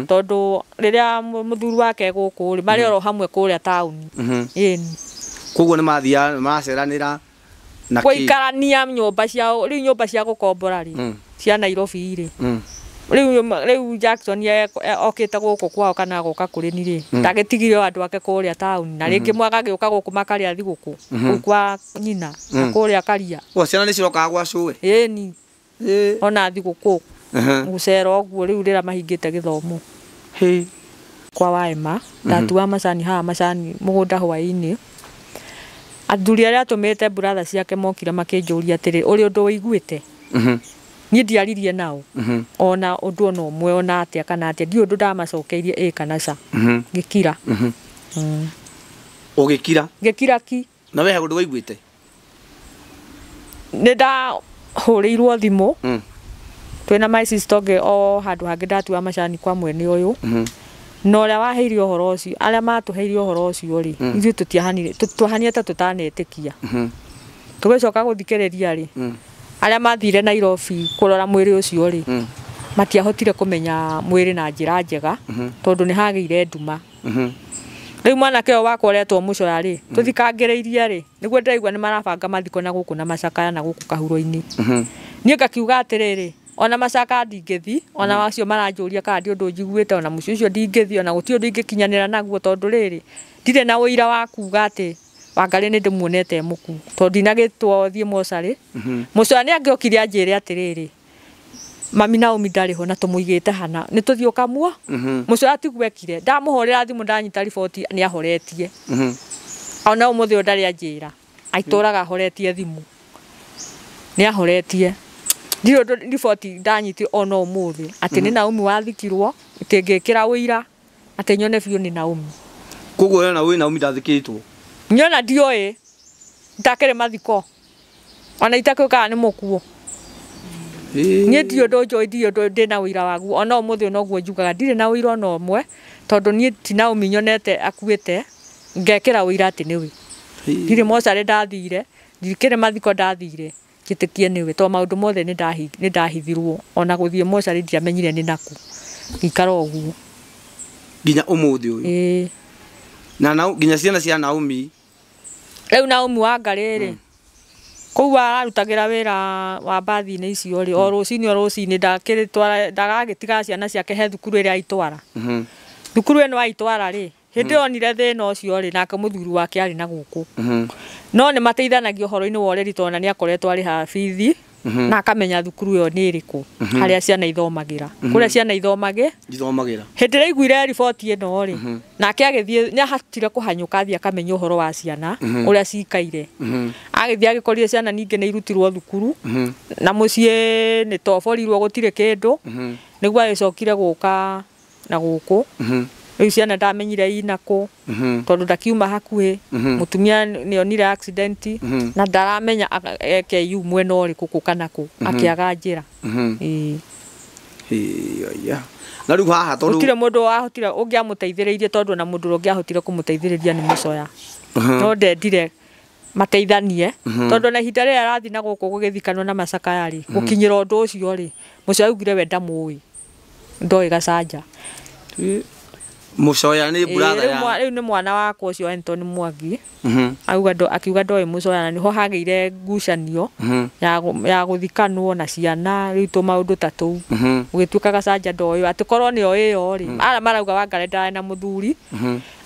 Speaker 1: tondũ rĩrĩa mũthuri wake gũkũ rĩ marĩ oro hamwe kũrĩa taũni ĩni
Speaker 3: koguo nĩ mathiaga maraceranĩra na
Speaker 1: gũikarania nyũmba ciao rĩu nyũmba cia gũkombora rĩ cia Nairobi rĩ rĩu Jackson okĩte gũkũ kwao kana agoka kũrĩ ni rĩ ndagĩtigire andũ ake kũrĩa taũni na rĩngĩ mwagagĩũka gũkũ makarĩa thigũkũ kũu kwa nyina na kũrĩa Karia
Speaker 3: ciana nĩ cirokaga gwa cũwe
Speaker 1: ĩni ona thigũkũ gũcera ũguo rĩu rĩrĩa mahingĩte gĩthomo kwa Waema ndatua macani haha macani mũgũnda hwaĩ-inĩ athuri arĩa atũmĩte brother ciake mokire makĩnjũria atĩrĩ ũrĩ ũndũ ũiguĩte niĩ ndiaririe nao ona ũndũ ona ũmwe ona atĩa kana atĩa ndiũ ũndũ ndamacokeirie ĩ kana ca ngĩkira
Speaker 3: ũgĩkira
Speaker 1: ngĩkira ki
Speaker 3: na we he ũndũ waiguĩte
Speaker 1: nĩ ndahũrĩirwo thimũ twĩna my sister ũngĩ o handũ hangĩ ndatua macani kwa mwene ũyũ na ũrĩa waheire ũhoro ũcio arĩa matũheire ũhoro ũcio rĩ ithuĩ tũtiahanire twahanire ta tũtanetĩkia tũgĩcoka gũthikĩrĩria rĩ arĩa mathire Nairobi kũrora mwĩrĩ ũcio rĩ matiahotire kũmenya mwĩrĩ na njĩra njega tondũ nĩ hagĩire nduma rĩu mwanake ũyũ wakwa ũretwo Mũcoya rĩ tũthikangĩrĩirie rĩ nĩguo ndĩraigua nĩ marabanga mathiko na gũkũ na macakaya na gũkũ kahuro-inĩ niĩ ngakiuga atĩrĩrĩ ona macaka ndingĩthi ona acio maranjũria kana ndi ũndũ njiguĩte ona mũciĩ ũcio ndingĩthi ona gũtirĩ ũndũ ingĩkinyanĩra naguo tondũ rĩrĩ ndirĩ na ũira wa kuga atĩ Wangarĩ nĩ ndĩmuonete mũku tondũ ndinagĩtwo thiĩ mocarĩ Mũcoya nĩ angĩokire anjĩre atĩrĩrĩ mami Naomi ndarĩ ho na tũmũigĩte hana nĩ tũthiĩ ũkamuo Mũcoya tiguo ekire ndamũhũrĩra thimũ ndanyita riboti nĩ ahoretie ona ũmũthĩ ũyũ ndarĩ anjĩra aitũraga ahoretie thimũ nĩ ahoretie ndirĩ ũndũ riboti ndanyitire ona ũmũthĩ atĩ nĩ Naomi wathikirwo atĩ ngĩkĩra ũira atĩ nyone biũ nĩ Naomi
Speaker 3: koguo we na wĩ Naomi ndathikĩtwo
Speaker 1: nyona ndioĩ ndakĩrĩ mathiko ona itakĩũĩ kana nĩ mũkuo niĩ ndirĩ ũndũ njũĩ ndirĩ ũndũ ndĩ na ũira waguo ona ũmũthĩ noguo njugaga ndirĩ na ũira ona ũmwe tondũ niĩ ti Naomi nyonete akuĩte ngekĩra ũira atĩ nĩwe ndirĩ mocarĩ ndathire ndikĩrĩ mathiko ndathire njĩtĩkie nĩwe tondũ maũndũ mothe nĩ ndahithirwo ona gũthiĩ mocarĩ ndiamenyire nĩ nakũ ngĩikara ũguo
Speaker 3: nginya ũmũthĩ ũyũ na nginya ciana cia Naomi
Speaker 1: rĩu Naomi Wangarĩ rĩ kũu ararutagĩra wĩra wa mbathi-inĩ icio rĩ o rũcinĩ ndagagĩtiga ciana ciake he thukuru ĩrĩa aitwara thukuru ĩno aitwara rĩ hĩndĩ ĩyo onire thĩna ũcio rĩ nake mũthuri wake arĩ na gũkũ no nĩ mateithanagia ũhoro-inĩ wa ũreri tondũ nĩ akoretwo arĩha bithi na akamenya thukuru ĩyo nĩ ĩrĩkũ harĩa ciana ithomagĩra kũrĩa ciana ithomagĩra hĩndĩ ĩrĩa aiguire riboti ĩno rĩ nake agĩthiĩ nĩ ahotire kũhanyũka athiĩ akamenya ũhoro wa ciana ũrĩa cikaire agĩthiĩ agĩkorire ciana ningĩ nĩ irutirwo thukuru na mũciĩ nĩ toborirwo gũtirĩ kĩndũ nĩguo agĩcokire gũka na gũkũ rĩu ciana ndamenyire inakũ tondũ ndakiuma hakuhĩ mũtumia nĩ onire accident na ndaramenya KU mwena ũrĩkũ kũ kana kũ akĩaga njĩra
Speaker 3: na rĩu haha tondũ
Speaker 1: gũtirĩ mũndũ wahotire ũngĩamũteithĩrĩirie tondũ ona mũndũ ũrĩa ũngĩahotire kũmũteithĩrĩria nĩ Mũcoya no ndendire mateithanie tondũ na ihinda rĩrĩa arathiĩ na gũkũ gũgĩthikanwo na macakaya rĩ gũkinyĩra ũndũ ũcio rĩ Mũcoya augire we ndamũĩ ndoĩ Gacanja
Speaker 3: Mũcoya nĩ brother ya
Speaker 1: rĩu nĩ mwana wakwa ũcio Anthony Mwangi auga ndo akiuga ndoĩ Mũcoya na nĩho hagĩire ngucanio ya gũthikanwo na ciana rĩu tũ maũndũ ta tũu gũgĩtuĩka Gacanja ndoĩ atĩ korwo nĩo ĩyo rĩ arĩa marauga Wangarĩ ndarĩ na mũthuri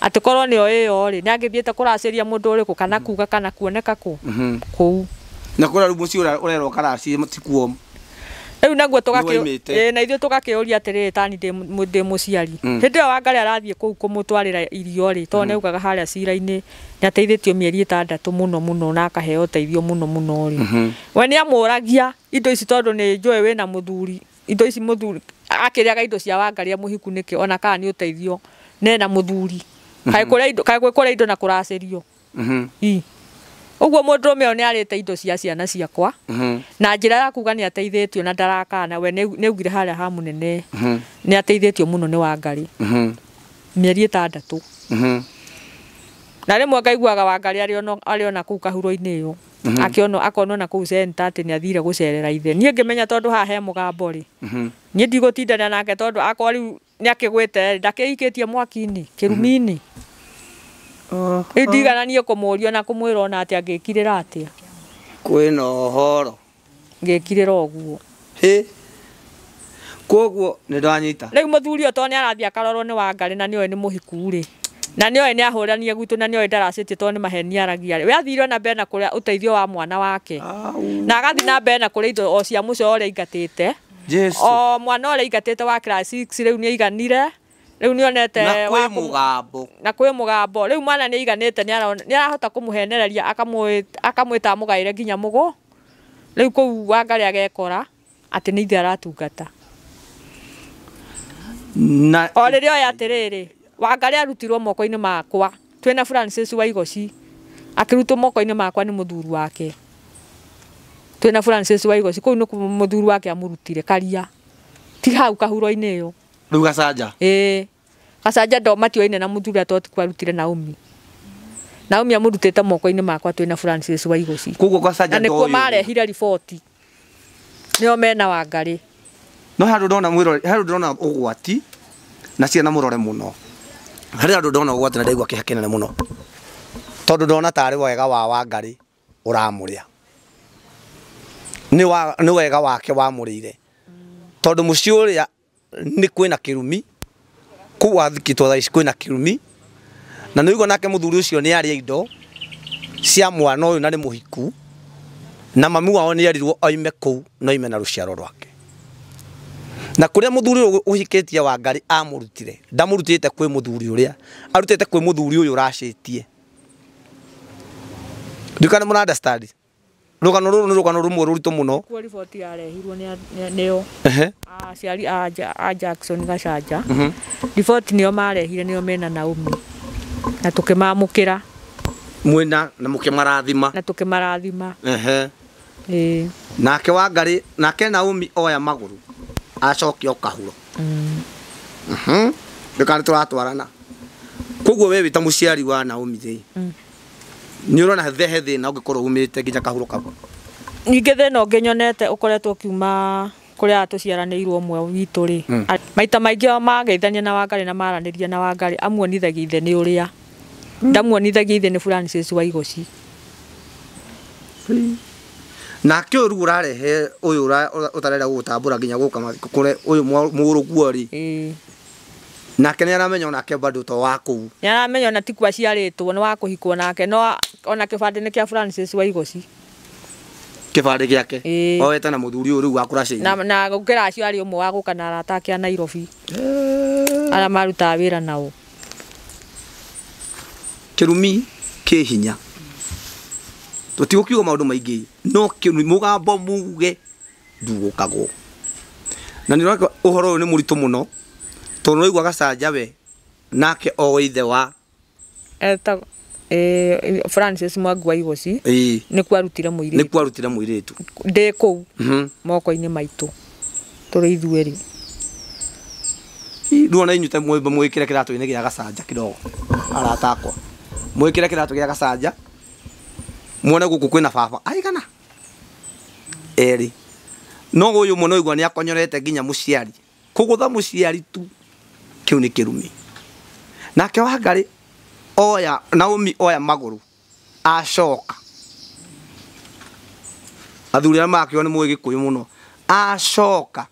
Speaker 1: atĩ korwo nĩo ĩyo rĩ nĩ angĩthiĩte kũracĩria mũndũ ũrĩkũ kana kuga kana kuoneka kũ kũu
Speaker 3: Na kũrĩa rĩu mũciĩ ũrerwo karaci matikuo.
Speaker 1: Rĩu naguo tũgakĩ na ithuĩ tũgakĩũria atĩrĩrĩ tani ndĩ mũciari. Hĩndĩ ĩyo Wangarĩ arathiĩ kũu kũmũtwarĩra irio rĩ, tondũ nĩaugaga harĩa cira-inĩ nĩateithĩtio mĩeri 6 mũno mũno na akaheo ũteithio mũno mũno rĩ. We nĩamũragia indo ici tondũ nĩ njũĩ wĩna mũthuri, indo ici mũthuri akĩrĩaga indo cia Wangarĩ mũhiku nĩkĩ ona kana nĩ ũteithio nena mũthuri. Kaĩ kũrĩa indo kaĩ kũrĩa indo na kũracĩrio. Ũguo mũndũrũme ũyũ nĩarĩte indo cia ciana ciakwa na njĩra ya kuga nĩateithĩtio na ndarakana we nĩaugire harĩa ha mũnene nĩateithĩtio mũno nĩ Wangarĩ mĩeri 6. Na rĩmwe ngaiguaga Wangarĩ arĩ ona kũu kahuro-inĩ ĩyo akĩonwo akonwo na kũu center atĩ nĩathire gũcerera ithe. Niĩ ngĩmenya tondũ haha he mũgambo rĩ, niĩ ndigũtindana nake tondũ akorwo rĩu nĩakĩgwĩte ndakĩikĩtie mwaki-inĩ kĩrumi-inĩ. Rĩu ndigana niĩ kũmũria na kũmwĩra ona atĩa ngĩkirĩra atĩa.
Speaker 3: Kwĩna ũhoro.
Speaker 1: Ngĩkirĩra ũguo.
Speaker 3: Hĩ. Koguo nĩ ndanyita.
Speaker 1: Rĩu mũthuri ũyũ tondũ nĩarathiĩ akarorwo nĩ Wangarĩ na nĩoĩ nĩ mũhiku rĩ. Na nĩoĩ nĩahũranie gwitũ na nĩoĩ ndaracĩtie tondũ nĩ maheni aragia rĩ. We athire na mbere na kũrĩa ũteithio wa mwana wake. Na agathiĩ na mbere na kũrĩa indo o cia mũco ũrĩa aingatĩte. O mwana ũrĩa aingatĩte wa class 6 rĩu nĩaiganire. Rĩu nĩonete
Speaker 3: na kwĩ mũgambo.
Speaker 1: Na kwĩ mũgambo. Rĩu mwana nĩaiganĩte nĩarahota kũmũhenereria akamwĩta amũgaĩre nginya mũgũ. Rĩu kũu Wangarĩ agekora atĩ nĩ ithe aratungata.
Speaker 3: Na
Speaker 1: o rĩrĩa oya atĩrĩrĩ, Wangarĩ arutirwo moko-inĩ makwa twĩna Francis Waigoci akĩrutwo moko-inĩ makwa nĩ mũthuri wake. Twĩna Francis Waigoci kũu nĩkuo mũthuri wake amũrutire Karia. Ti hau kahuro-inĩ ĩyo.
Speaker 3: Rĩu Gacanja.
Speaker 1: Ĩĩ. Gacanja ndo matioine na mũthuri atĩ tikuo arutire Naomi. Naomi amũrutĩte moko-inĩ makwa twĩna Francis Waigoci.
Speaker 3: Koguo Gacanja
Speaker 1: na nĩkuo marehire riboti. Nĩo mena Wangarĩ.
Speaker 3: No handũ ndona mwĩrore, handũ ndona ũgwati na ciana mũrore mũno. Harĩ handũ ndona ũgwati na ndaigua kĩeha kĩnene mũno. Tondũ ndona tarĩ wega wa Wangarĩ ũramũrĩa. Nĩ wega wake wamũrĩire. Tondũ mũciĩ ũrĩa nĩ kwĩna kĩrumi, kũu wathikĩtwo thaa ici kwĩna kĩrumi, na nĩũigua nake mũthuri ũcio nĩarĩa indo cia mwana ũyũ na nĩ mũhiku, na mami wao nĩerirwo oime kũu na oime na rũciaro rwake. Na kũrĩa mũthuri ũyũ ũhikĩtie Wangarĩ amũrutire, ndamũrutĩte kwĩ mũthuri ũrĩa, arutĩte kwĩ mũthuri ũyũ ũracĩtie. Ndikana mũra understand. Rũgano rũrũ nĩ rũgano rũmwe rũritũ mũno.
Speaker 1: Kuo riboti yarehirwo nĩo. Aciari a Jackson Gacanja. Riboti nĩo marehire nĩo mena Naomi. Na tũkĩmamũkĩra.
Speaker 3: Mwena na mũkĩmarathima.
Speaker 1: Na tũkĩmarathima. Ĩĩ.
Speaker 3: Nake Wangarĩ, nake Naomi oya magũrũ acokio kahuro. Ndikana tũratwarana. Koguo we wĩ ta mũciari wa Naomi rĩ. Nĩ ũrona he thĩna ũngĩkorwo umĩte nginya kahuro kau.
Speaker 1: Ningĩ thĩna ũngĩ nyonete ũkoretwo ũkiuma kũrĩa tũciaranĩirwo ũmwe witũ rĩ. Maita maingĩ mageithania na Wangarĩ na maranĩria na Wangarĩ amuonithagia ithe nĩ ũrĩa. Ndamuonithagia ithe nĩ Francis Waigoci.
Speaker 3: Nake ũyũ rĩu ũrarehe ũyũ ũtarenda gũgũtambũra nginya gũka mathiko kũrĩa ũyũ mũrũguo rĩ. Nake nĩaramenya onake bado to wa kũu.
Speaker 1: Nĩaramenya ona ti kuo aciarĩtwo nĩ wa kũhikwo nake no ona kĩbandĩ nĩ kĩa Francis Waigoci.
Speaker 3: Kĩbandĩ gĩake. Oete na mũthuri ũyũ rĩu wa kũracĩirie.
Speaker 1: Na gũkĩra acio arĩ ũmwe wa gũka na arata ake a Nairobi. Arĩa marutaga wĩra nao.
Speaker 3: Kĩrumi kĩ hinya. Tũtigũkiuga maũndũ maingĩ no kĩrumi mũgambo muge ndugũkagwo. Na nĩ ũrona ũhoro ũyũ nĩ mũritũ mũno. Tondũ nĩwaigua Gacanja we nake o ithe wa
Speaker 1: etagwo Francis Mwangi wa Igoci nĩkuo arutire mũirĩtu.
Speaker 3: Nĩkuo arutire mũirĩtu.
Speaker 1: Ndĩ kũu moko-inĩ maitũ tũrĩ ithuerĩ.
Speaker 3: Rĩu ona inyuĩ ta mwĩkĩre kĩratũ-inĩ gĩa Gacanja kidogo arata akwa. Mwĩkĩre kĩratũ gĩa Gacanja muone gũkũ kwĩna baba aigana erĩ. No ũyũ mũno igua nĩakonyorete nginya mũciari. Kũgũtha mũciari tu kĩu nĩ kĩrumi. Nake Wangarĩ oya Naomi oya magũrũ acoka. Athuri arĩa makĩo nĩ mũĩ Gĩkũyũ mũno. Acoka.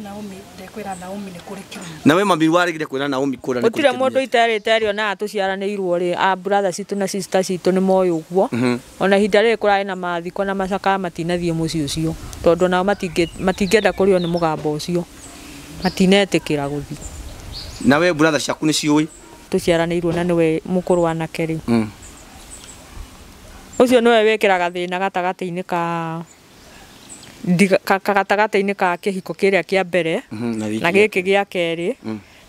Speaker 4: Naomi ndekwĩra Naomi nĩ kũrĩ kĩrumi.
Speaker 3: Na we mami warĩgire kwĩra Naomi kũrĩa nĩ kũrĩ
Speaker 1: Gũtirĩ mũndũ
Speaker 3: kĩrumi.
Speaker 1: iterĩte ario na tũciaranĩirwo rĩ, a brother citũ na sister citũ nĩ moĩ ũguo. Ona ihinda rĩrĩ kũrarĩ na mathiko na macakaya matinathiĩ mũciĩ ũcio, tondũ nao matingĩenda kũrĩo nĩ mũgambo ũcio, matinetĩkĩra gũthiĩ.
Speaker 3: Na we brother ciaku nĩ ciũĩ?
Speaker 1: Tũciaranĩirwo na nĩwe mũkũrũ wanake rĩ. Ũcio nĩwe wĩkĩraga thĩna gatagatĩ-inĩ ka gatagatĩ-inĩ ka kĩhiko kĩrĩa kĩa mbere na gĩkĩ gĩa kerĩ,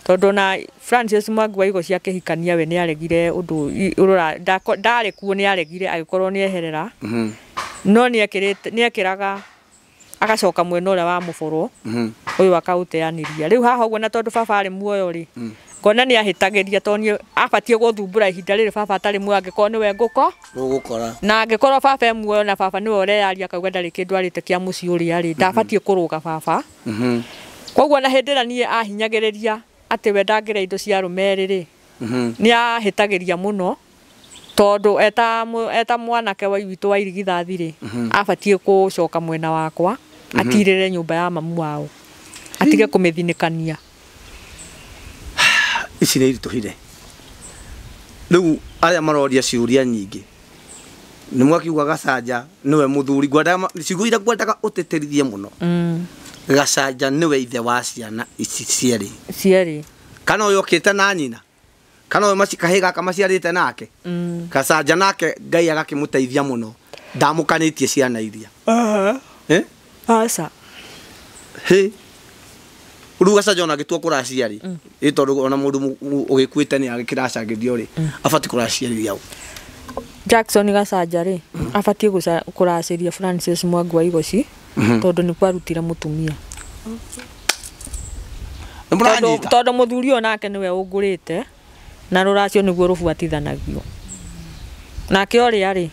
Speaker 1: tondũ na Francis Mwangi wa Igoci akĩhikania we nĩaregire ũndũ ndarĩ kuo, nĩaregire agĩkorwo nĩeherera, no nĩekĩraga agacoka mwena ũrĩa wa mũboro ũyũ akaũteanĩria. Rĩu haha ũguo, na tondũ baba arĩ muoyo rĩ, ngona nĩahĩtagĩria, tondũ niĩ abatiĩ gũthumbũra ihinda rĩrĩ baba atarĩ muoyo, angĩkorwo nĩwe ngũko
Speaker 3: ũgũkora,
Speaker 1: na angĩkorwo baba e muoyo na baba nĩwe ũreyaria akauga ndarĩ kĩndũ arĩte kĩa mũciĩ ũrĩa rĩ, ndabatiĩ kũrũga baba. Koguo na hĩndĩ ĩrĩa niĩ ahinyagĩrĩria atĩ we ndangĩrĩa indo cia arũme erĩ rĩ, nĩahĩtagĩria mũno, tondũ eta mwanake wa witũ wa irigithathi rĩ, abatiĩ gũcoka mwena wakwa, atirĩre nyũmba ya mamu wao, atige kũmĩthinĩkania.
Speaker 3: Ici nĩ iritũhire. Rĩu arĩa maroria ciũria nyingĩ nĩ mwakiuga Gacanja nĩwe mũthuri, ngwendaga ciugo iria ngwendaga ũtĩtĩrithie mũno. Gacanja nĩwe ithe wa ciana ici cierĩ.
Speaker 1: Cierĩ.
Speaker 3: Kana ũyũ okĩte na nyina, kana ũyũ kahĩĩ gaka maciarĩte nake. Gacanja nake Ngai agakĩmũteithia mũno, ndamũkanĩtie ciana iria.
Speaker 1: Aca.
Speaker 3: Hĩ. Rĩu Gacanja ona angĩtua kũracia rĩ, ĩ tondũ ona mũndũ ũgĩkuĩte nĩ agĩkĩracangĩrio rĩ, abatiĩ kũraciarĩria ũ?
Speaker 1: Jackson Gacanja rĩ, abatiĩ kũracĩria Francis Mwangi wa Igoci, tondũ nĩkuo arutire mũtumia. Tondũ mũthuri ũyũ nake nĩwe ũngũrĩte, na rũracio nĩguo rũbuatithanagio. Nake ũrĩa rĩ,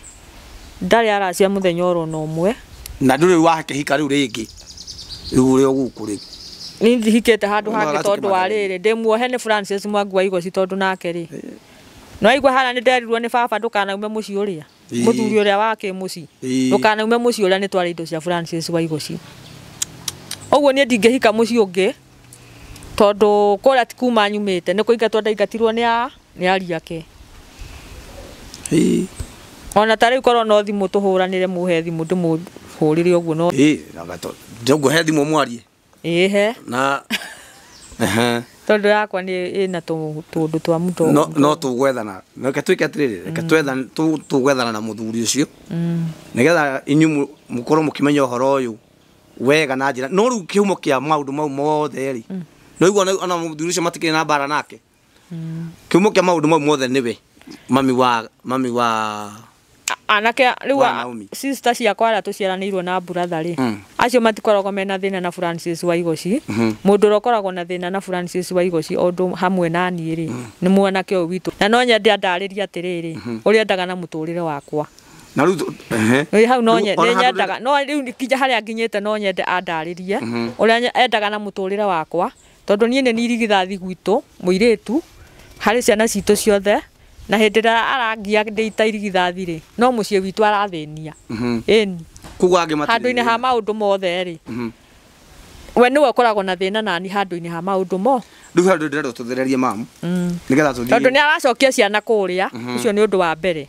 Speaker 1: ndarĩ aracia mũthenya oro na ũmwe.
Speaker 3: Na ndũrĩ wakĩhika rĩu rĩngĩ, rĩu ũrĩ o gũkũ rĩu.
Speaker 1: Niĩ ndihikĩte handũ hangĩ tondũ wa rĩrĩ, ndĩmuohe nĩ Francis Mwangi wa Igoci, tondũ nake rĩ, no aigua harĩa nĩ nderirwo nĩ baba ndũkanaume mũciĩ ũrĩa, mũthuri ũrĩa wa kĩmũciĩ, ndũkanaume mũciĩ ũrĩa, nĩtware indo cia Francis wa Igoci. Ũguo niĩ ndingĩhika mũciĩ ũngĩ, tondũ kũrĩa ti kuma nyumĩte, nĩ kũingatwo ndaingatirwo nĩ ariũ ake. Ona ta rĩu korwo no thimũ tũhũranĩre, mũhe thimũ ndĩmũhũrĩre ũguo no.
Speaker 3: Ngũhe thimũ mwarie.
Speaker 1: Ĩhe.
Speaker 3: Na
Speaker 1: tondũ yakwa nĩ ĩna tũndũ twa mũtũ.
Speaker 3: No tũgwethana. Reke twĩke atĩrĩrĩ, reke twethane, tũgwethana na mũthuri ũcio, nĩgetha inyuĩ mũkorwo mũkĩmenya ũhoro ũyũ wega na njĩra. No rĩu kĩhumo kĩa maũndũ mau mothe rĩ, no igua ona mũthuri ũcio matikĩrĩ na mbara nake. Kĩhumo kĩa maũndũ mau mothe nĩwe mami wa
Speaker 1: anake rĩu sister ciakwa arĩa tũciaranĩirwo na brother rĩ, acio matikoragwo mena thĩna na Francis wa Igoci. Mũndũ ũrĩa ũkoragwo na thĩna na Francis wa Igoci o ũndũ hamwe na niĩ rĩ, nĩ mwanake ũyũ witũ. Na no nyende andarĩrie atĩrĩrĩ, ũrĩa endaga na mũtũrĩre wakwa.
Speaker 3: Na rĩu
Speaker 1: hau no nyendaga, no rĩu nginya harĩa nginyĩte no nyende andarĩrie ũrĩa endaga na mũtũrĩre wakwa, tondũ niĩ nĩ irigithathi gwitũ mũirĩtu harĩ ciana citũ ciothe, na hĩndĩ ĩrĩa arangia ndĩ ta irigithathi rĩ, no mũciĩ witũ arathĩnia. Ĩni.
Speaker 3: Koguo angĩ matirĩ
Speaker 1: handũ-inĩ ha maũndũ mothe rĩ, we nĩwe ũkoragwo na thĩna nani handũ-inĩ ha maũndũ mo.
Speaker 3: Rĩu handũ ndĩrenda tũthererie mamu, nĩgetha tũthiĩ,
Speaker 1: tondũ nĩ aracokia ciana kũrĩa, ũcio nĩ ũndũ wa mbere.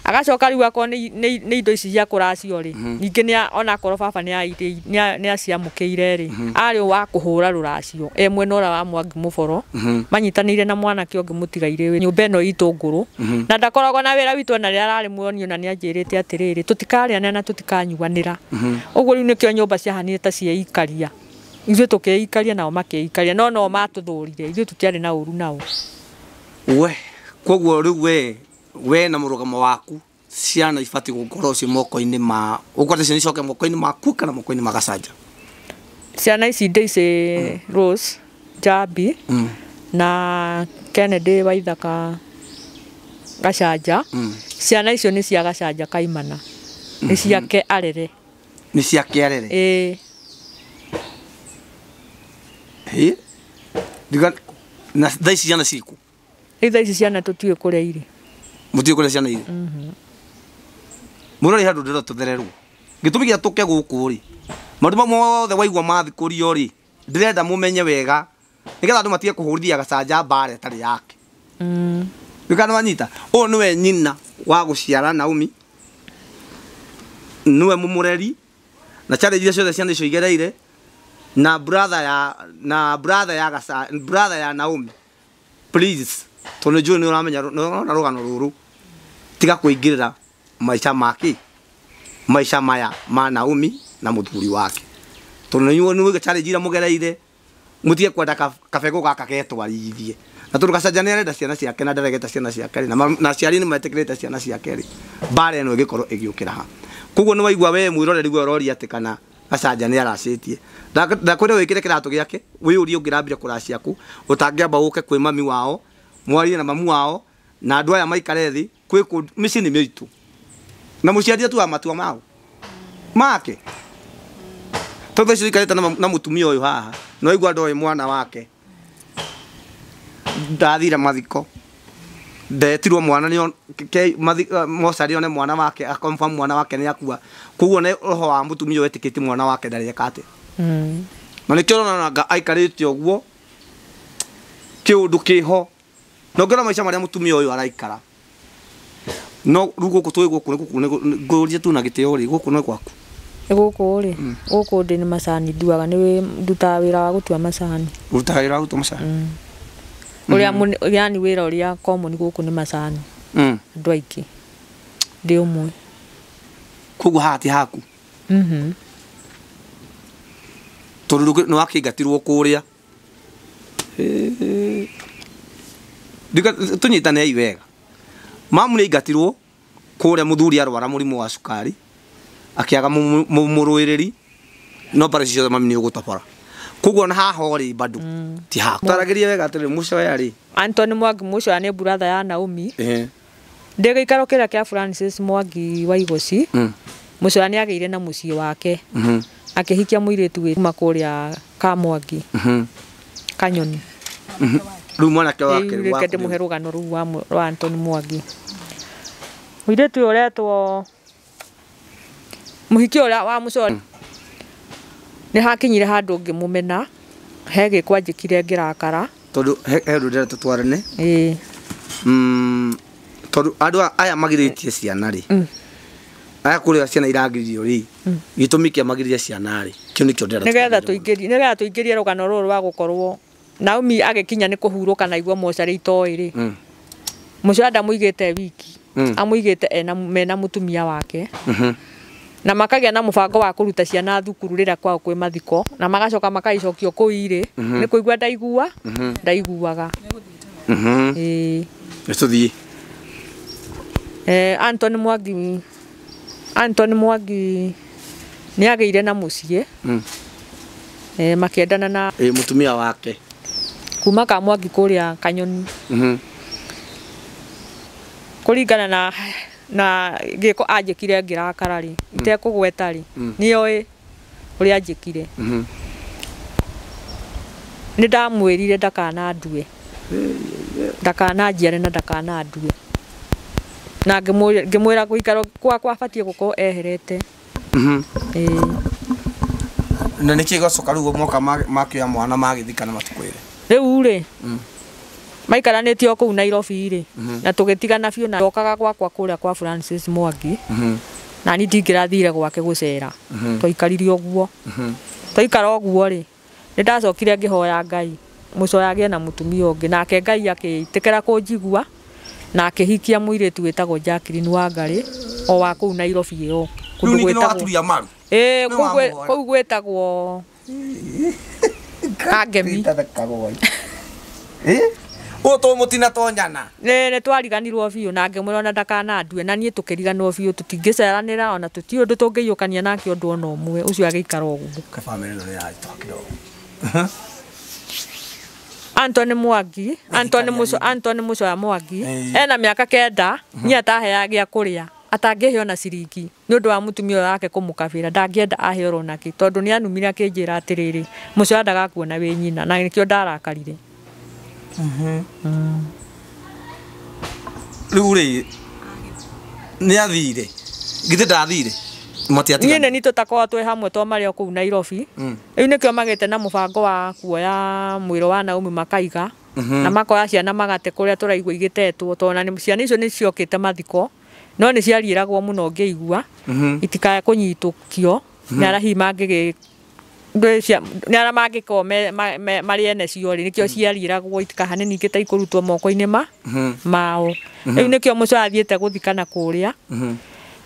Speaker 1: Agacoka rĩu akorwo nĩ indo ici cia kũracio rĩ, ningĩ nĩ onakorwo baba nĩ aciamũkĩire rĩ, arĩ wa kũhũra rũracio e mwena ũrĩa wa Mwangi Mũboro, manyitanĩire na mwanake ũngĩ mũtigairĩ nyũmba ĩno itũ ngũrũ, na ndakoragwo na wĩra witũ ona rĩrĩa ararĩ muoyo, na nĩ anjĩrĩte atĩrĩrĩ, tũtikarĩanĩra na tũtikanyuanĩra. Ũguo rĩu nĩkĩo nyũmba ciahanire ta cieikaria. Ithuĩ tũkĩikaria nao makĩikaria, no no matũthũrire, ithuĩ tũtiarĩ na ũru nao.
Speaker 3: We koguo rĩu we na mũrũgamo waku, ciana ibatiĩ gũkorwo ciĩ moko-inĩ ma, ũkwenda ciana icoke moko-inĩ maku kana moko-inĩ ma Gacanja?
Speaker 1: Ciana ici Daisy Rose Njambi na Kennedy Waithaka Gacanja, ciana icio nĩ cia Gacanja Kaimana, nĩ ciake arere.
Speaker 3: Nĩ ciake arere?
Speaker 1: Ĩĩ.
Speaker 3: Hĩ? Na thaa ici ciana cirĩ kũ?
Speaker 1: Rĩu thaa ici ciana tũtiũĩ kũrĩa irĩ.
Speaker 3: Mũtiũĩ kũrĩa ciana irĩ? Mũrori handũ ndĩrenda tũthererwo. Gĩtũmi gĩa tũke gũkũ rĩ, maũndũ mau mothe waigua mathikũrio rĩ, Ndĩrenda mũmenye wega nĩgetha andũ matige kũhũrithia Gacanja mbara ĩtarĩ yake. Nĩkana wanyita ũyũ nĩwe nyina wa gũciara Naomi, nĩwe mũmũreri na challenge iria ciothe ciana icio igereire na brother ya brother ya Naomi. Please, tondũ njũĩ nĩ ũramenya nĩ rũgano rũrũ, tiga kũingĩrĩra maica make, maica maya ma Naomi na mũthuri wake, tondũ nĩ nĩ challenge iria mũgereire mutige kwenda kabegũ gaka getwarithie. Na tondũ Gacanja nĩ arenda ciana ciake na ndaregete ciana ciake na aciari nĩ metĩkĩrĩte ciana ciake rĩ, mbara ĩno ĩgĩkorwo ĩgĩũkĩra ha. Koguo nĩ waigua we mwĩroreri we ũroria atĩ kana Gacanja nĩ aracĩtie, ndakwĩra wĩkĩre kĩratũ gĩake wĩyũrie ũngĩrambire kũracia kũ, ũtangĩamba ũke kwĩ mami wao mwarie na mamu wao na andũ aya maikare thĩ kwĩ kũndũ mĩciĩ nĩ mĩritũ na mũciari atuaga matua mao make. Tondũ icio ikarĩte na mũtumia ũyũ haha no igua ndoĩ mwana wake ndathire mathiko, ndetirwo mwana nĩ mocarĩ one mwana wake akonfirm mwana wake nĩ akua. Koguo nĩ roho wa mũtumia ũyũ wetĩkĩtie mwana wake ndareka atĩa. Na nĩkĩo ũrona aikarĩte ũguo kĩũndũ kĩho na ũngĩona maica marĩa mũtumia ũyũ araikara. No rĩu gũkũ twĩ gũkũ nĩ ngũrie tu na gĩtĩo rĩ, gũkũ nĩ gwaku?
Speaker 1: Gũkũ rĩ, gũkũ ndĩ nĩ macani nduaga, nĩ ndutaga wĩra wa gũtua macani.
Speaker 3: Ũrutaga wĩra wa gũtua macani?
Speaker 1: Ũrĩa yani wĩra ũrĩa common gũkũ nĩ macani. Andũ aingĩ ndĩ ũmwe.
Speaker 3: Koguo haha ti haku? Tondũ nĩ wakĩingatirwo kũrĩa. Tũnyitanei wega. Mamu nĩ aingatirwo kũrĩa mũthuri arwara mũrimũ wa cukari akĩaga mũrũĩrĩri no bara ciothe mami nĩ ũgũtabara. Koguo na haha rĩ bado ti haku. Taragĩrie wega atĩrĩ mũcoya rĩ.
Speaker 1: Anthony Mwangi mũcoya nĩ brother ya Naomi. Ndĩ gĩikaro kĩrĩa kĩa Francis Mwangi wa Igoci. Mũcoya nĩ agĩire na mũciĩ wake. Akĩhikia mũirĩtu wĩ kuma kũrĩa Kamwangi. Kanyoni.
Speaker 3: Rĩu mwanake wake
Speaker 1: rĩu ndĩmũhe rũgano rũu rwa Anthony Mwangi. Mũirĩtu ũyũ ũretwo mũhiki ũrĩa wa mũcoya nĩ hakinyire handũ ngĩmũmena, he gĩko anjĩkire ngĩrakara.
Speaker 3: Tondũ he ũndũ ndĩrenda tũtwarane. Tondũ andũ aya magirĩtie ciana rĩ, aya kũrĩa ciana iragiririo rĩ, gĩtũmi kĩa magiririe ciana rĩ, kĩu nĩkĩo ndĩrenda.
Speaker 1: Nĩgetha tũingĩrie rũgano rũrũ rwa gũkorwo Naomi agĩkinya nĩ kũhurũka na igua mocarĩ itoĩ rĩ. Mũcoya ndamũigĩte wiki, amũigĩte mena mũtumia wake. Na makagĩa na mũbango wa kũruta ciana thukuru rĩrĩa kwao kwĩ mathiko, na magacoka makaicokia kũu irĩ nĩ kũigua ndaigua ndaiguaga.
Speaker 3: Nĩ tũthiĩ.
Speaker 1: Anthony Mwangi nĩ agĩire na mũciĩ. Makĩendana na
Speaker 3: mũtumia wake
Speaker 1: kuma Kamwangi kũrĩa Kanyoni. Kũringana na gĩko anjĩkire ngĩrakara rĩ, itekũgweta rĩ, nĩoĩ ũrĩa anjĩkire. Nĩ ndamwĩrire ndakanandue, ndakananjiare na ndakanandue, na ngĩmwĩra gũikara gwakwa abatiĩ gũkorwo eherete.
Speaker 3: Na nĩkĩ gĩgacoka rĩu moka makĩoya mwana magĩthikana matikwĩre?
Speaker 1: Rĩu rĩ, maikaranĩtie o kũu Nairobi rĩ, na tũgĩtigana biũ na ndokaga gwakwa kũrĩa kwa Francis Mwangi. Na niĩ ndingĩrathire gwake gũcera. Twaikarire ũguo. Twaikara ũguo rĩ, nĩ ndacokire ngĩhoya Ngai mũcoya agĩe na mũtumia ũngĩ, nake Ngai akĩĩtĩkĩra kũnjigua na akĩhikia mũirĩtu wĩtagwo Jacqueline Wangari o wa kũu Nairobi ĩyo.
Speaker 3: Rĩu ningĩ nĩ waturia maru?
Speaker 1: Ĩĩ, kũu gwĩtagwo Kangemi.
Speaker 3: Ũyũ to mũtinatonyana.
Speaker 1: Nĩ twariganirwo biũ na ngĩmwĩra ona ndakanandue, na niĩ tũkĩriganwo biũ, tũtingĩceranĩra ona tũtiũĩ ũndũ tũngĩiyũkania nake ũndũ ona ũmwe, ũcio agĩikara ũguo.
Speaker 3: Kabamĩrĩ ĩno nĩ yatwakĩra ũguo.
Speaker 1: Anthony Mwangi, Anthony Mũcoya Mwangi ena mĩaka 9, niĩ ataheaga gĩa kũrĩa, atangĩheo na ciringi nĩ ũndũ wa mũtumia ũyũ wake kũmũkabĩra, ndangĩenda aheo ona kĩ, tondũ nĩ anumire akĩnjĩra atĩrĩrĩ, Mũcoya ndagakuona wĩ nyina, na nĩkĩo ndarakarire.
Speaker 3: Rĩu rĩ, nĩ athire, githĩ ndathire? Matiatigana.
Speaker 1: Niĩ nĩ tũtakoragwo twĩ hamwe to marĩ o kũu Nairobi. Rĩu nĩkĩo magĩte na mũbango wa kuoya mwĩrĩ wa Naomi makaiga na makoya ciana magate kũrĩa tũraigua igĩtetwo tondũ ona ciana icio nĩ ciokĩte mathiko no nĩ ciariĩragwo mũno ngĩigua itikae kũnyitũkio nĩ arĩa hihi mangĩgĩ nĩ arĩa mangĩkorwo marĩ ene cio rĩ nĩkĩo ciariĩragwo itikahane ningĩ ta ikũrutwo moko-inĩ mao. Rĩu nĩkĩo mũco athiĩte gũthikana kũrĩa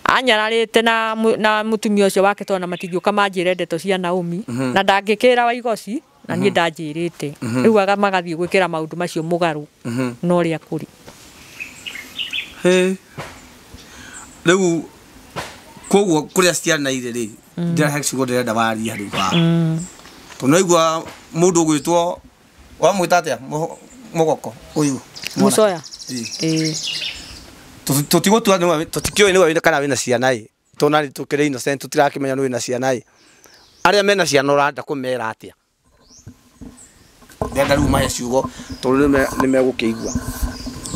Speaker 1: anyararĩte na mũtumia ũcio wake tondũ matingĩũka manjĩre ndeto cia Naomi na ndangĩkĩra Waigoci na niĩ ndanjĩrĩte. Rĩu magathiĩ gwĩkĩra maũndũ macio mũgarũ na ũrĩa kũrĩ.
Speaker 3: Rĩu koguo kũrĩa ciana irĩ rĩ ndĩrahe ciugo ndĩrenda waria rĩu haha. Tondũ nĩwaigua mũndũ ũgwĩtwo wamwĩta atĩa mũgoko ũyũ
Speaker 1: Mũcoya. Ĩĩ.
Speaker 3: Tũtigũtua tũtikĩũĩ nĩwe kana wĩna ciana ĩ tondũ nĩ tũkĩrĩ innocent tũtirakĩmenya nĩ wĩna ciana ĩ. Arĩa mena ciana ũrenda kũmera atĩa? Ndĩrenda rĩu mahe ciugo tondũ nĩ megũkĩigua.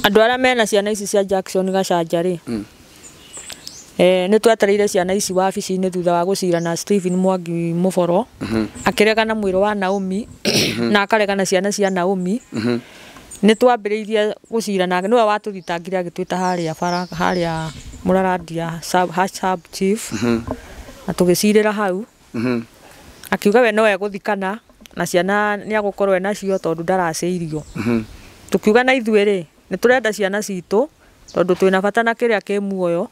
Speaker 1: Andũ arĩa mena ciana ici cia Jackson Gacanja rĩ nĩ twetereire ciana ici wabici-inĩ thutha wa gũcira na Stephen Mwangi Mũboro akĩregana mwĩrĩ wa Naomi na akaregana ciana cia Naomi. Nĩ twambĩrĩirie gũcira nake nĩwe watũthitangire agĩtwĩta harĩa bara harĩa Mũrarandia sub chief na tũgĩcirĩra hau akiuga we no egũthikana na ciana nĩ agũkorwo enacio tondũ ndaracĩirio. Tũkiuga na ithuĩ rĩ nĩ tũrenda ciana citũ tondũ twĩna bata na kĩrĩa kĩ muoyo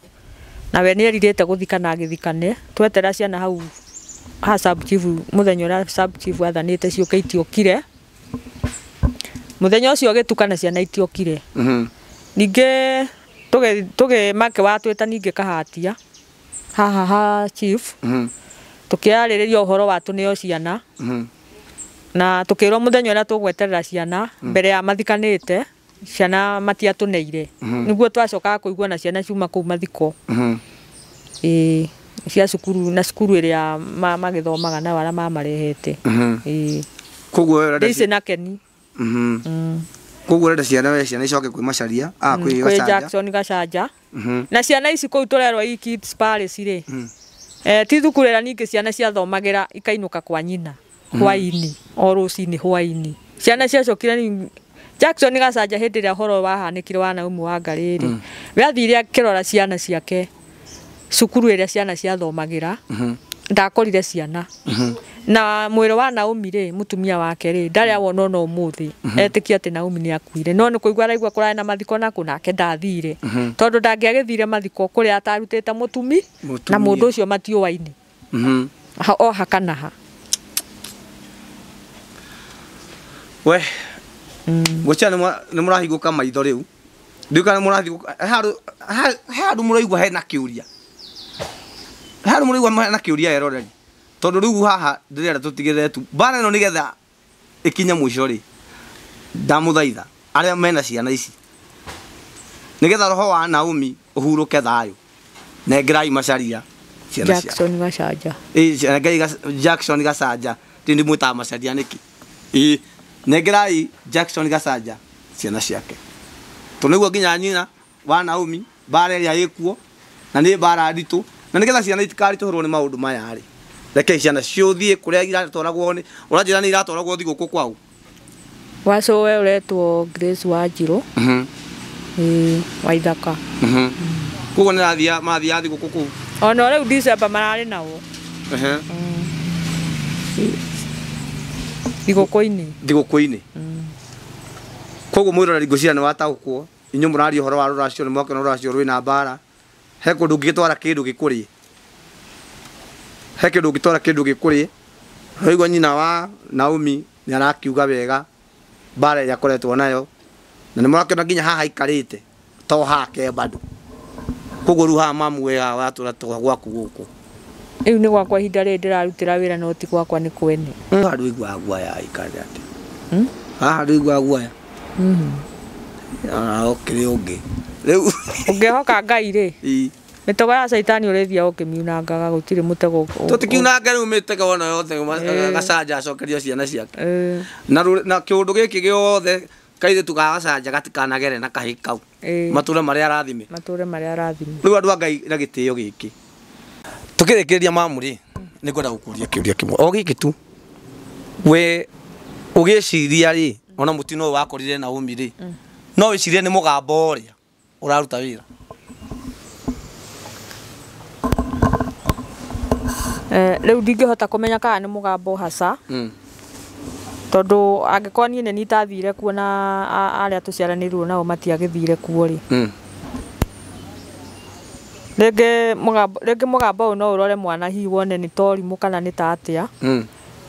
Speaker 1: na we nĩ erirĩte gũthikana agĩthikane. Twetera ciana hau ha sub chief mũthenya ũrĩa sub chief athanĩte ciũke itiokire. Mũthenya ũcio agĩtukana ciana itiokire. Ningĩ tũgĩ watwĩta ningĩ kahatia haha ha chief tũkĩarĩrĩria ũhoro wa tũneo ciana na tũkĩrwo mũthenya ũrĩa tũgweterera ciana mbere ya mathikanĩte ciana matiatũneire nĩguo twacokaga kũigua na ciana ciuma kũu mathiko ĩĩ cia cukuru na cukuru ĩrĩa magĩthomaga nao arĩa mamarehete. Ĩĩ
Speaker 3: koguo
Speaker 1: Daisy na Keni.
Speaker 3: Koguo ũrenda ciana we ciana icoke kwĩ Macharia kwĩ Gacanja
Speaker 1: Jackson Gacanja na ciana ici kũu tũrerwo i Kids Palace rĩ ti thukuru ĩrĩa ningĩ ciana ciathomagĩra ikainũka kwa nyina hwainĩ o rũcinĩ hwainĩ. Ciana ciacokire Jackson Gacanja hĩndĩ ĩrĩa ũhoro wahanĩkire wa Naomi Wangari rĩ we athire akĩrora ciana ciake cukuru ĩrĩa ciana ciathomagĩra ndakorire ciana na mwĩrĩ wa Naomi rĩ mũtumia wake rĩ ndarĩ awona ona ũmũthĩ etĩkia atĩ Naomi nĩ akuire no nĩ kũigua araigua kũrarĩ na mathiko naku nake ndathire tondũ ndangĩagĩthire mathiko kũrĩa atarutĩte mũtumi na mũndũ ũcio matiũaine o ha kana ha.
Speaker 3: We ngwĩciria nĩ mũrahingũka maitho rĩu ndiũ kana mũrahingũka he handũ mũraigua hena kĩũria he handũ mũraigua hena kĩũria eroreri tondũ rĩu haha ndĩrenda tũtigĩrĩre tu mbara ĩno nĩgetha ĩkinye mũico rĩ ndamũthaitha arĩa mena ciana ici nĩgetha roho wa Naomi ũhurũke thayũ nengerai Macharia ciana ciao.
Speaker 1: Jackson Gacanja.
Speaker 3: Nengerai Jackson Gacanja ndi ndimwĩtaga Macharia nĩkĩ ĩĩ nengerai Jackson Gacanja ciana ciake tondũ nĩguo nginya nyina wa Naomi mbara ĩrĩa ĩkuo na nĩ mbara nditũ na nĩgetha ciana itikaritũhĩrwo nĩ maũndũ maya rĩ reke ciana ciũthiĩ kũrĩa iratwaragwo nĩ ũranjĩra nĩ iratwaragwo thigũkũ kwao.
Speaker 1: Wacũwe ũretwo Grace Wanjirũ wa Ithaka.
Speaker 3: Koguo nĩ marathiaga thigũkũ kũu
Speaker 1: ona rĩu December mararĩ nao thigũkũ-inĩ
Speaker 3: thigũkũ-inĩ. Koguo mwĩroreri ngwĩciria nĩ wataũkwo inyuĩ mũraria ũhoro wa rũracio nĩ mwakĩona rũracio rwĩna mbara he kũndũ ũngĩgĩtwara kĩndũ gĩkũrĩe he kĩndũ ũngĩtwara kĩndũ gĩkũrĩe waigua nyina wa Naomi nĩ arakiuga wega mbara ĩrĩa akoretwo nayo na nĩ mũrakĩona nginya haha aikarĩte to hake bado. Koguo rĩu haha mamu we haha watũra gwaku gũkũ
Speaker 1: rĩu nĩ gwakwa ihinda rĩrĩ ndĩrarutĩra wĩra no ti gwakwa nĩ kwene.
Speaker 3: Haha ndũiguaga guoya aikarĩte atĩa? Haha ndũiguaga guoya ũkĩrĩ ũngĩ rĩu
Speaker 1: ũngĩhoka Ngai rĩ mĩtego ya caitani ũrĩthiaga ũkĩmiunangaga gũtirĩ mũtego
Speaker 3: tũtikiunange rĩu mĩtego ona yothe Gacanja acokerio ciana ciake na kĩũndũ gĩkĩ gĩothe kairĩtu ga Gacanja gatikanagere na kahĩĩ kau matũre marĩa arathime
Speaker 1: matũre marĩa arathime.
Speaker 3: Rĩu andũ a Ngai na gĩtĩo gĩkĩ Tukĩrĩkĩrĩria mamu rĩ, nĩ ngwenda gũkũria kĩũria kĩmwe o gĩkĩ tu. We ũgĩciria rĩ, ona mũtino ũyũ wakorire Naomi rĩ, no wĩcirie nĩ mũgambo ũrĩa ũraruta wĩra?
Speaker 1: Rĩu ndingĩhota kũmenya kana nĩ mũgambo haca. Tondũ angĩkorwo niĩ nĩ niĩ itathire kuo na arĩa tũciaranĩirwo nao matiagĩthire kuo rĩ. Rĩngĩ mũgambo ũyũ no ũrore mwana hihi wone nĩ ta ũrimũ kana nĩ ta atĩa.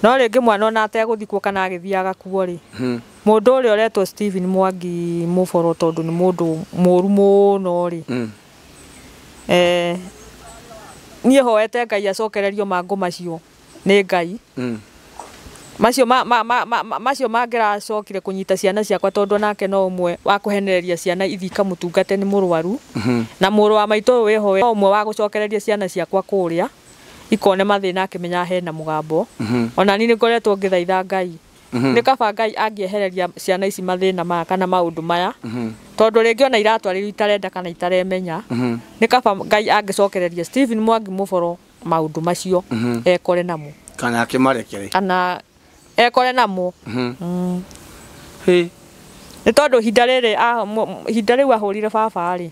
Speaker 1: No rĩngĩ mwana ona ategũthiĩ kana agĩthiaga kuo rĩ, mũndũ ũrĩa ũretwo Stephen Mwangi Mũboro tondũ nĩ mũndũ mũru mũno rĩ. Niĩ hoete Ngai acokererio mangũ macio nĩ Ngai. Macio macio mangĩracokire kũnyita ciana ciakwa tondũ nake no ũmwe wa kũhenereria ciana ithiĩ ikamũtungate nĩ mũrwaru. Na mũrũ wa maitũ ũyũ wĩho no ũmwe wa gũcokereria ciana ciakwa kũrĩa ikone mathĩna akĩmenya hena mũgambo. Ona niĩ nĩngoretwo ngĩthaitha Ngai. Nĩ kaba Ngai angĩehereria ciana ici mathĩna maya kana maũndũ maya. Tondũ rĩngĩ ona iratwarĩrwo itarenda kana itaremenya. Nĩ kaba Ngai angĩcokereria Stephen Mwangi Mũboro maũndũ macio ekore namo.
Speaker 3: Kana akĩmarekere.
Speaker 1: Kana ekore namo. Nĩ tondũ ihinda rĩrĩ ihinda rĩu ahũrire baba rĩ,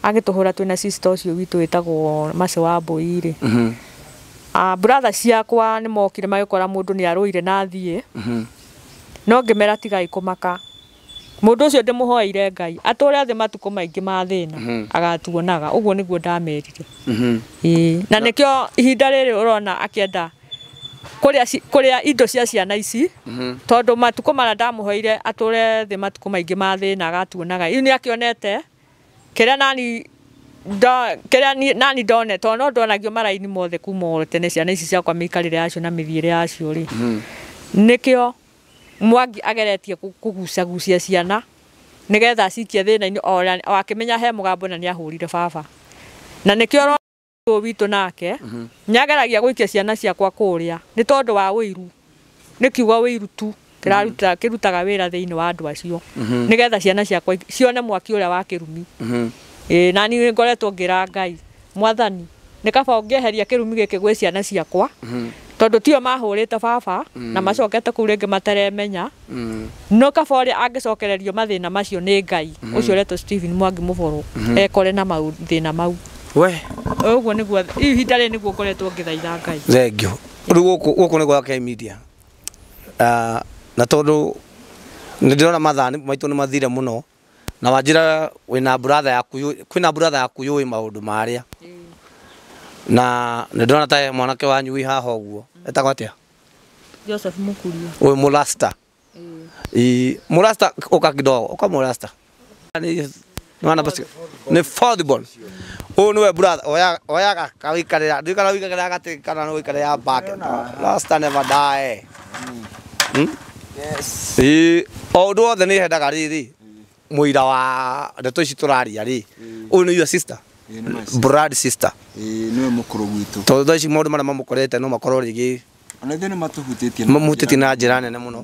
Speaker 1: agĩtũhũra twĩna sister ũcio witũ wĩtagwo Mercy wa Mbũi rĩ. Brother ciakwa nĩ mokire magĩkora mũndũ nĩ arũire na athiĩ. No ngĩmera tigai kũmaka. Mũndũ ũcio ndĩmũhoeire Ngai atũre thĩ matukũ maingĩ ma thĩna agatuonaga. Ũguo nĩguo ndamerire. Na nĩkĩo ihinda rĩrĩ ũrona akĩenda kũrĩa indo cia ciana ici, tondũ matukũ marĩa ndamũhoeire atũre thĩ matukũ maingĩ ma thĩna agatuonaga. Rĩu nĩ akĩonete kĩrĩa nani kĩrĩa nani ndone tondũ no ndonagio maraini mothe kuma o tene ciana ici ciakwa mĩikarĩre yacio na mĩthiĩre yacio rĩ. Nĩkĩo Mwangi ageretie kũgucagucia ciana nĩgetha acikie thĩna-inĩ o akĩmenya he mũgambo na nĩahũrire baba. Na nĩkĩo ũyũ witũ nake nĩageragia gũikia ciana ciakwa kũrĩa nĩ tondũ wa ũiru. Nĩ kiugo ũiru tu kĩraruta kĩrutaga wĩra thĩinĩ wa andũ acio nĩgetha ciana ciakwa cione mwaki ũrĩa wa kĩrumi. Na niĩ ngoretwo ngĩra Ngai, Mwathani, nĩ kaba ũngĩeheria kĩrumi gĩkĩ gwĩ ciana ciakwa tondũ tio mahũrĩte baba na macokete kũu rĩngĩ mataremenya. No kaba ũrĩa angĩcokererio mathĩna macio nĩ Ngai ũcio ũretwo Stephen Mwangi Mũboro ekore na mathĩna mau.
Speaker 3: We
Speaker 1: ũguo nĩguo ihinda rĩrĩ nĩguo ngoretwo ngĩthaitha Ngai.
Speaker 3: Thank you. Rĩu gũkũ nĩ gwa K Media. Na tondũ nĩ ndĩrona mathaa maitũ nĩ mathire mũno na wanjĩra wĩna brother yaku kwĩna brother yaku yũĩ maũndũ marĩa. Na nĩ ndĩrona ta mwanake wanyu wĩ haha ũguo. Etagwo atĩa?
Speaker 1: Joseph Mukuria.
Speaker 3: Ũyũ mũrasta. Mũrasta ũka kidogo, ũka mũrasta. Nĩ fourth born. Ũyũ nĩwe brother oyaga kawĩikarĩra, ndũikara wĩikarĩra gatĩ kana nĩ wĩikarĩra back. Rasta never die. Yes. O ũndũ wothe nĩ hendaga rĩrĩ mũira wa ndeto ici tũraria rĩ. Ũyũ nĩ your sister. Brad sister.
Speaker 2: Nĩwe mũkũrũ gwitũ.
Speaker 3: Tondũ thaa ici maũndũ marĩa mamũkorete no makorwo rĩngĩ
Speaker 2: ona ithuĩ nĩ matũhutĩtie.
Speaker 3: Mamũhutĩtie na njĩra nene mũno.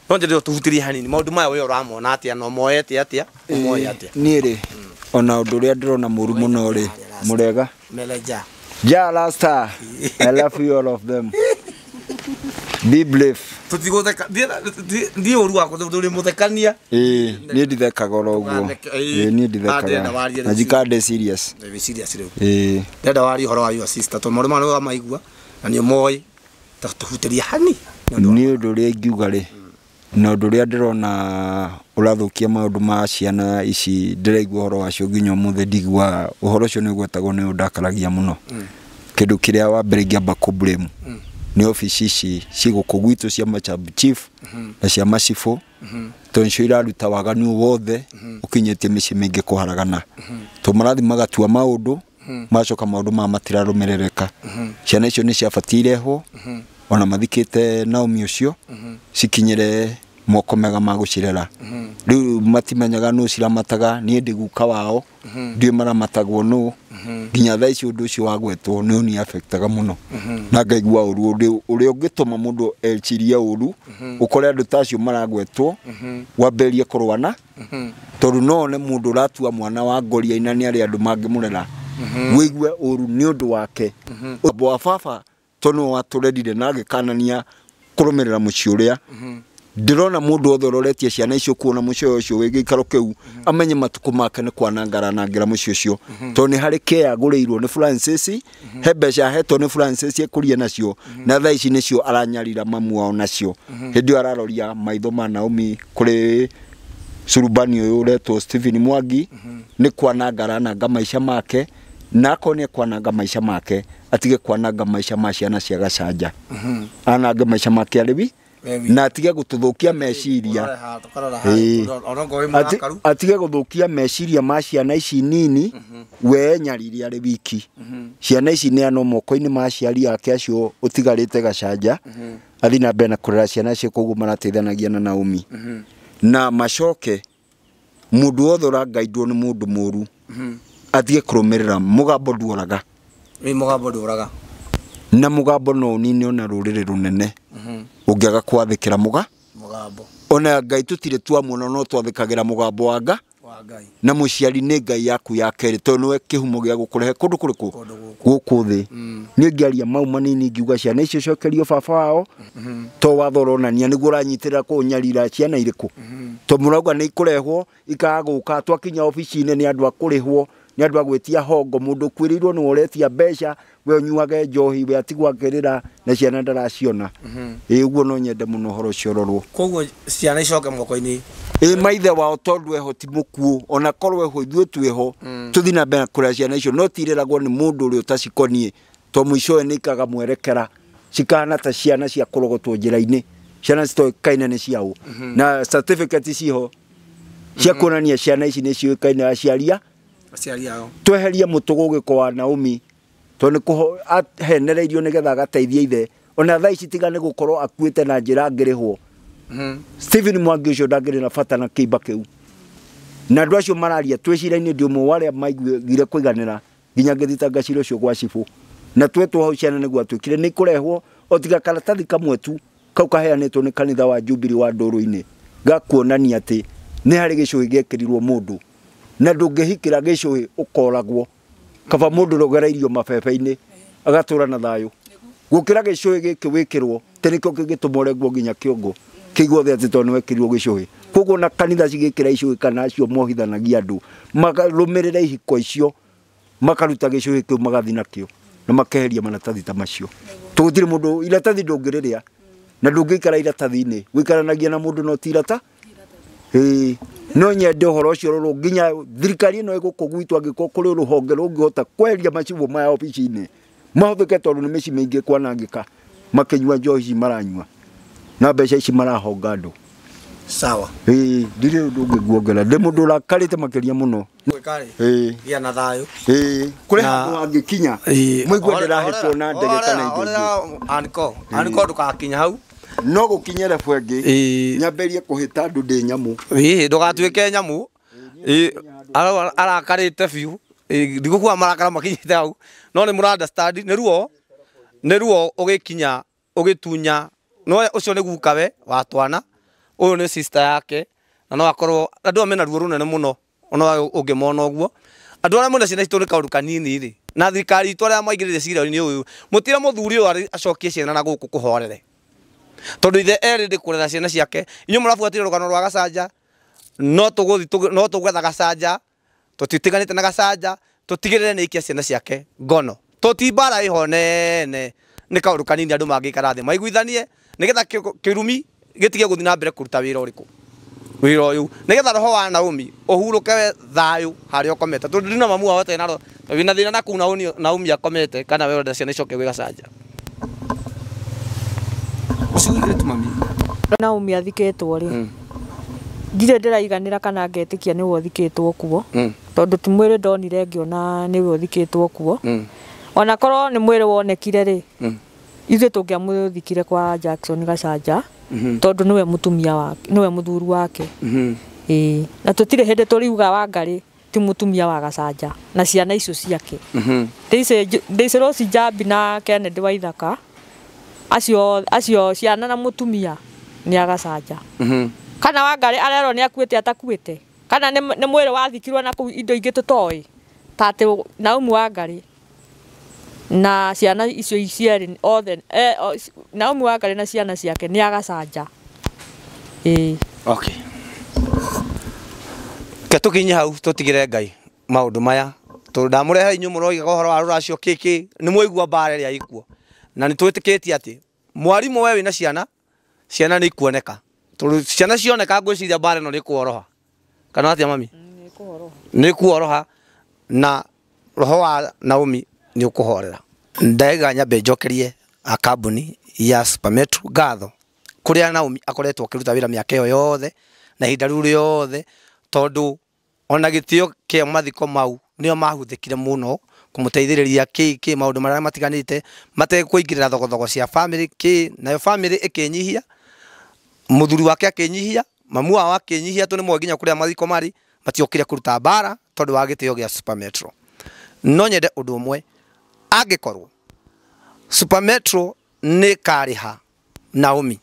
Speaker 3: No njĩre ũtũhutĩrie hanini maũndũ maya we ũramona atĩa na ũmoete atĩa? Ũmoe atĩa?
Speaker 2: Niĩ rĩ ona ũndũ ũrĩa ndĩrona mũru mũno rĩ, mũrega?
Speaker 3: Meleja.
Speaker 2: Ja Rasta. I love you all of them. Be brave.
Speaker 3: Tũtigũtheka ndiĩ ũru wakwa tondũ ũrĩ mũthekania.
Speaker 2: Niĩ ndithekaga oro ũguo. Niĩ ndithekaga. Na njikara ndĩ serious.
Speaker 3: Ndĩ serious rĩu. Ndĩrenda warie ũhoro wa your sister tondũ maũndũ maya nĩ ũramaigua na nĩ ũmoĩ. Tũhutĩrie hani.
Speaker 2: Niĩ ũndũ ũrĩa ingiuga rĩ, na ũndũ ũrĩa ndĩrona ũrathũkia maũndũ ma ciana ici ndĩraigua ũhoro wacio nginya ũmũthĩ ndiguaga ũhoro ũcio nĩ ũgwetagwo nĩ ũndakaragia mũno. Kĩndũ kĩrĩa wa mbere ingĩamba kũ blame nĩ obici ici ci gũkũ gwitũ cia ma chief na cia macibũ tondũ nĩcio iraruta waganu wothe ũkinyĩtie mĩciĩ mĩingĩ kũharagana. Tondũ marathiĩ magatua maũndũ magacoka maũndũ maya matirarũmĩrĩrĩka. Ciana icio nĩ ciabatiĩ irehwo ona mathikĩte Naomi ũcio cikinyĩre moko mega ma gũcirera. Rĩu matimenyaga nũ ciramataga, niĩ ndĩ guka wao, ndiũĩ maramatagwo nũ. Nginya thaa ici ũndũ ũcio wagwetwo nĩ ũni affectaga mũno. Na ngaigua ũru ũrĩa ũngĩtũma mũndũ ecirie ũru, ũkore andũ ta acio maragwetwo, wambĩrĩrie kũrũana, tondũ no one mũndũ ũratua mwana wa ngoria ina nĩ arĩa andũ mangĩmũrera. Wĩigue ũru nĩ ũndũ wake. Wa baba tondũ watũrerire na agĩkanania kũrũmĩrĩra mũciĩ ũrĩa. Ndĩrona mũndũ wothe ũroretie ciana icio kuona mũciĩ ũcio wĩ gĩikaro kĩu amenye matukũ make nĩ kwananga aranangĩra mũciĩ ũcio. Tondũ nĩ harĩ kĩa agũrĩirwo nĩ Francis, he mbeca ahetwo nĩ Francis ekũria nacio, na thaa ici nĩcio aranyarira mamu wao nacio. Hĩndĩ ĩyo araroria maitho ma Naomi kũrĩ surubani ũyũ ũretwo Stephen Mwangi, nĩ kwananga arananga maica make, na akorwo nĩ ekwananga maica make atige kwananga maica ma ciana cia Gacanja. Anange maica make arĩ wi na atige gũtũthũkia meciria. Atige gũthũkia meciria ma ciana ici nini we nyariri arĩ wiki. Ciana ici nĩ ano moko-inĩ ma aciari ake acio ũtigarĩte Gacanja, athi na mbere na kũrera ciana icio koguo marateithanagia na Naomi. Na macoke mũndũ wothe ũrangaindwo nĩ mũndũ mũru atige kũrũmĩrĩra mũgambo nduoraga.
Speaker 3: Mũgambo nduoraga.
Speaker 2: Na mũgambo no ũnine ona rũrĩrĩ rũnene ũngĩaga kwathĩkĩra mũgambo. Ona Ngai tũtirĩ twamuona no twathĩkagĩra mũgambo wa Ngai. Na mũciari nĩ Ngai yaku ya kerĩ tondũ nĩwe kĩhumo gĩa gũkũrehe kũndũ kũrĩkũ gũkũ thĩ. Niĩ ngĩaria mau manini ngiuga ciana icio cokerio baba wao to watho ũronania nĩguo ũranyitĩrĩra kũnyarira ciana irĩkũ. To mũrauga nĩ ikũrehwo ikaga gũka twakinya obici-inĩ nĩ andũ a kũrĩhwo, nĩ andũ a gwĩtia hongo, mũndũ ũkuĩrĩirwo nĩwe ũretia mbeca, we ũnyuage njohi, we atigwo akĩrĩra na ciana ndaraciona. Ĩ ũguo no nyende mũno ũhoro ũcio ũrorwo.
Speaker 3: Koguo ciana icoke moko-inĩ.
Speaker 2: Ĩ maithe wao tondũ eho ti mũkuũ, ona korwo eho ithuĩ twĩho, tũthiĩ na mbere na kũrera ciana icio, no tirĩragwo nĩ mũndũ ũrĩa ũtacikoniĩ, to mũicowe nĩ ikaga mwerekera, cikahana ta ciana cia kũrogotwo njĩra-inĩ, ciana citoĩkaine nĩ ciaũ. Na certificate ciho cia kuonania ciana ici nĩ ciũĩkaine aciari
Speaker 3: ao.
Speaker 2: Tweherie mũtũgũgĩko wa Naomi tondũ nĩ ahenereirio nĩgetha agateithie ithe. Ona thaa ici tiga nĩ gũkorwo akuĩte na njĩra angĩrĩhwo. Stephen Mwangi ũcio ndangĩrĩ na bata na kĩimba kĩu. Na andũ acio mararia twĩcirainĩ ndĩ ũmwe wa arĩa maiguire kũiganĩra nginya ngĩthitanga cira ũcio gwa cibũ. Na twetwo hau ciana nĩguo atuĩkire nĩ ikũrehwo o tiga karatathi kamwe tu kau kaheanĩtwo nĩ kanitha wa Jubilee wa Ndũrũ-inĩ ga kuonania atĩ nĩ harĩ gĩcũhĩ gĩekĩrirwo mũndũ na ndũngĩhikĩra gĩcũhĩ ũkoragwo. Kaba mũndũ ũrogereirio mabebe-inĩ agatũra na thayũ gũkĩra gĩcũhĩ gĩkĩ wĩkĩrwo tĩ nĩkĩo kĩngĩtũma ũrengwo nginya kĩongo kĩiguo thĩ atĩ tondũ nĩwekĩrirwo gĩcũhĩ. Koguo na kanitha cigĩkĩra icũhĩ kana acio mohithanagia andũ makarũmĩrĩra ihiko icio makaruta gĩcũhĩ kĩu magathiĩ nakĩo na makeheria maratathi ta macio. Tũgũtirĩ mũndũ iratathi ndũngĩrĩrĩa na ndũngĩikara iratathi-inĩ, gũikaranagia na mũndũ no ti irata. No nyende ũhoro ũcio ũrorwo nginya thirikari ĩno ĩgũkũ gwitũ angĩkorwo kũrĩ rũhonge rũngĩhota kweheria macibũ maya obici-inĩ mahũthĩke tondũ nĩ mĩciĩ mĩingĩ kwanangĩka makĩnyua njohi ici maranyua na mbeca ici marahonga andũ.
Speaker 3: Sawa.
Speaker 2: Ndirĩ ũndũ ũngĩ nguongerera, ndĩ mũndũ ũrakarĩte makĩria mũno.
Speaker 3: Gĩa na thayũ.
Speaker 2: Kũrĩ handũ hangĩkinya mũigue ndĩrahĩtwo na ndege kana indo ingĩ.
Speaker 3: Anko ndũgakinya hau.
Speaker 2: No gũkinye rebu ĩngĩ nyambĩrie kũhĩta andũ ndĩ nyamũ.
Speaker 3: Ndũgatuĩke nyamũ. Arakarĩte biũ. Ndigũkua marakara makinyĩte hau. No nĩ mũra understand nĩ ruo ũgĩkinya ũgĩtunya. No ũcio nĩ gukawe wa twana. Ũyũ nĩ sister yake na no akorwo andũ aya mena ruo rũnene mũno ona ũngĩmona ũguo. Andũ arĩa mena ciana citũ nĩ kaũndũ kanini rĩ. Na thirikari itũ arĩa maingĩrĩire cira-inĩ ũyũ mũtira mũthuri ũyũ acokie ciana na gũkũ kũhorere. Tondũ ithe erĩ ndĩ kũrera ciana ciake. Inyuĩ mũrabuatĩrĩra rũgano rwa Gacanja, no tũgũthiĩ no tũgwetha Gacanja, tũtitiganĩte na Gacanja, tũtigĩrĩre nĩ aikia ciana ciake ngono. Tũti mbara ĩho nene nĩ kaũndũ kanini andũ mangĩikara thĩ maiguithanie nĩgetha kĩrumi gĩtige gũthiĩ na mbere kũruta wĩra ũrĩkũ wĩra ũyũ nĩgetha roho wa Naomi ũhurũke thayũ harĩa ũkomete tondũ ndina mamu wao atarĩ na wĩna thĩna na kũu Naomi akomete kana we ũrenda ciana icoke gwĩ Gacanja.
Speaker 1: Naomi athikĩtwo rĩ ndirĩ ndĩraiganĩra kana ngetĩkia nĩwe ũthikĩtwo kuo tondũ ti mwĩrĩ ndonire ngĩona nĩwe ũthikĩtwo kuo. Ona korwo nĩ mwĩrĩ wonekire rĩ ithuĩ tũngĩamũthikire kwa Jackson Gacanja tondũ nĩwe mũtumia wake, nĩwe mũthuri wake. Na tũtirĩ hĩndĩ tũriuga Wangarĩ ti mũtumia wa Gacanja na ciana icio ciake. Daisy Rose Njambi na Kennedy Waithaka acio ciana na mũtumia nĩ a Gacanja. Kana Wangarĩ arerwo nĩ akuĩte atakuĩte kana nĩ mwĩrĩ wathikirwo na kũu indo ingĩ tũtoĩ. Ta atĩ Naomi Wangari na ciana icio cierĩ othe, Naomi Wangari na ciana ciake nĩ agacanja. Ĩĩ.
Speaker 3: Okay. Ke tũkinye hau tũtigĩre Ngai maũndũ maya tondũ ndamũrehe inyuĩ mũroigaga ũhoro wa rũracio kĩkĩ nĩ mwaigua mbara ĩrĩa ĩkuo na nĩ twĩtĩkĩtie atĩ mwarimũ we wĩna ciana ciana nĩ ikuoneka tondũ ciana cioneka ngwĩciria mbara ĩno nĩ ĩkuoroha kana atĩa mami? Nĩ ĩkuoroha na roho wa Naomi nĩ ũkũhorera. Ndaiga nyambe njokerie a kambuni ya Super Metro ngatho kũrĩa Naomi akoretwo akĩruta wĩra mĩaka ĩyo yothe na ihinda rĩu rĩothe tondũ ona gĩtĩo kĩa mathiko mau nĩo mahuthĩkire mũno kũmũteithĩrĩria kĩ maũndũ marĩa matiganĩte matekũingĩrĩra thogothogo cia family kĩ nayo family ĩkĩnyihia mũthuri wake akĩnyihia mamu wao akĩnyihia tondũ nĩmoĩ nginya kũrĩa mathiko marĩ matiokire kũruta mbara tondũ wa gĩtĩo gĩa Super Metro. No nyende ũndũ ũmwe angĩkorwo Super Metro nĩ karĩha Naomi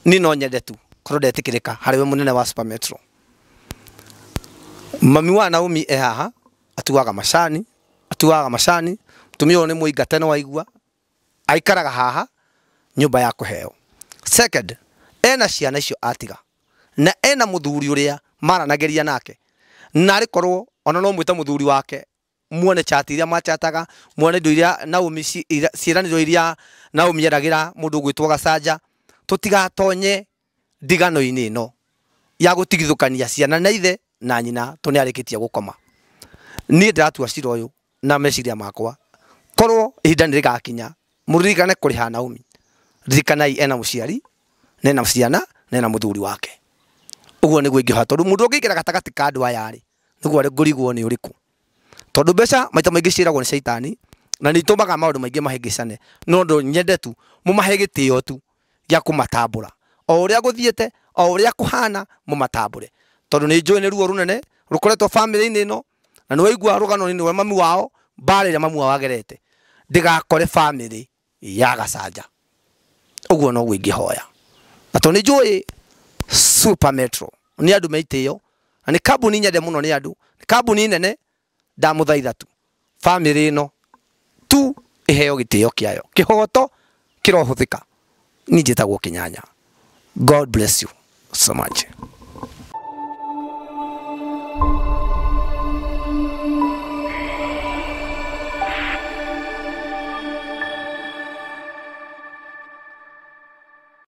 Speaker 3: ni no nyende tu korwo ndetĩkĩrĩka harĩ we mũnene wa Super Metro. Mami wa Naomi e haha atuaga macani mũtumia ũyũ nĩ mũingate nĩ waigua aikaraga haha nyũmba ya kũheo. Second, ena ciana icio atiga na ena mũthuri ũrĩa maranagĩria nake na arĩ korwo ona no mwĩte mũthuri wake muone chat iria machataga muone indo iria Naomi ciĩranĩro iria Naomi eragĩra mũndũ ũgwĩtwo Gacanja tũtigatonye ndigano-inĩ ĩno ya gũtigithũkania ciana na ithe na nyina tondũ nĩarĩkĩtie gũkoma. Niĩ ndĩratua cira ũyũ na meciria makwa korwo ihinda nĩ rĩgakinya mũririkane kũrĩha Naomi ririkanai ena mũciari na ena ciana na ena mũthuri wake ũguo nĩguo ingĩhota tondũ mũndũ ũngĩingĩra gatagatĩ ka andũ aya rĩ nĩguo ngũrigwo nĩ ũrĩkũ tondũ mbeca maita maingĩ ciĩragwo nĩ caitani na nĩ itũmaga maũndũ maingĩ mahĩngĩcane no ndũ nyende tu mũmahe gĩtĩo tu gĩa kũmatambũra o ũrĩa gũthiĩte o ũrĩa kũhana mũmatambũre tondũ nĩ njũĩ nĩ ruo rũnene rũkoretwo family-inĩ ĩno na nĩ waigua rũgano-inĩ rwa mami wao mbara ĩrĩa mami wao agerete ndĩgakore family ya Gacanja ũguo noguo ingĩhoya na tondũ nĩ njũĩ Super Metro nĩ andũ me itĩo na nĩ kambuni nyende mũno nĩ andũ nĩ kambuni nene ndamũthaitha tu family ĩno tu ĩheo gĩtĩo kĩayo kĩhoto kĩrohũthĩka. Niĩ njĩtagwo Kĩnyanya. God bless you so much.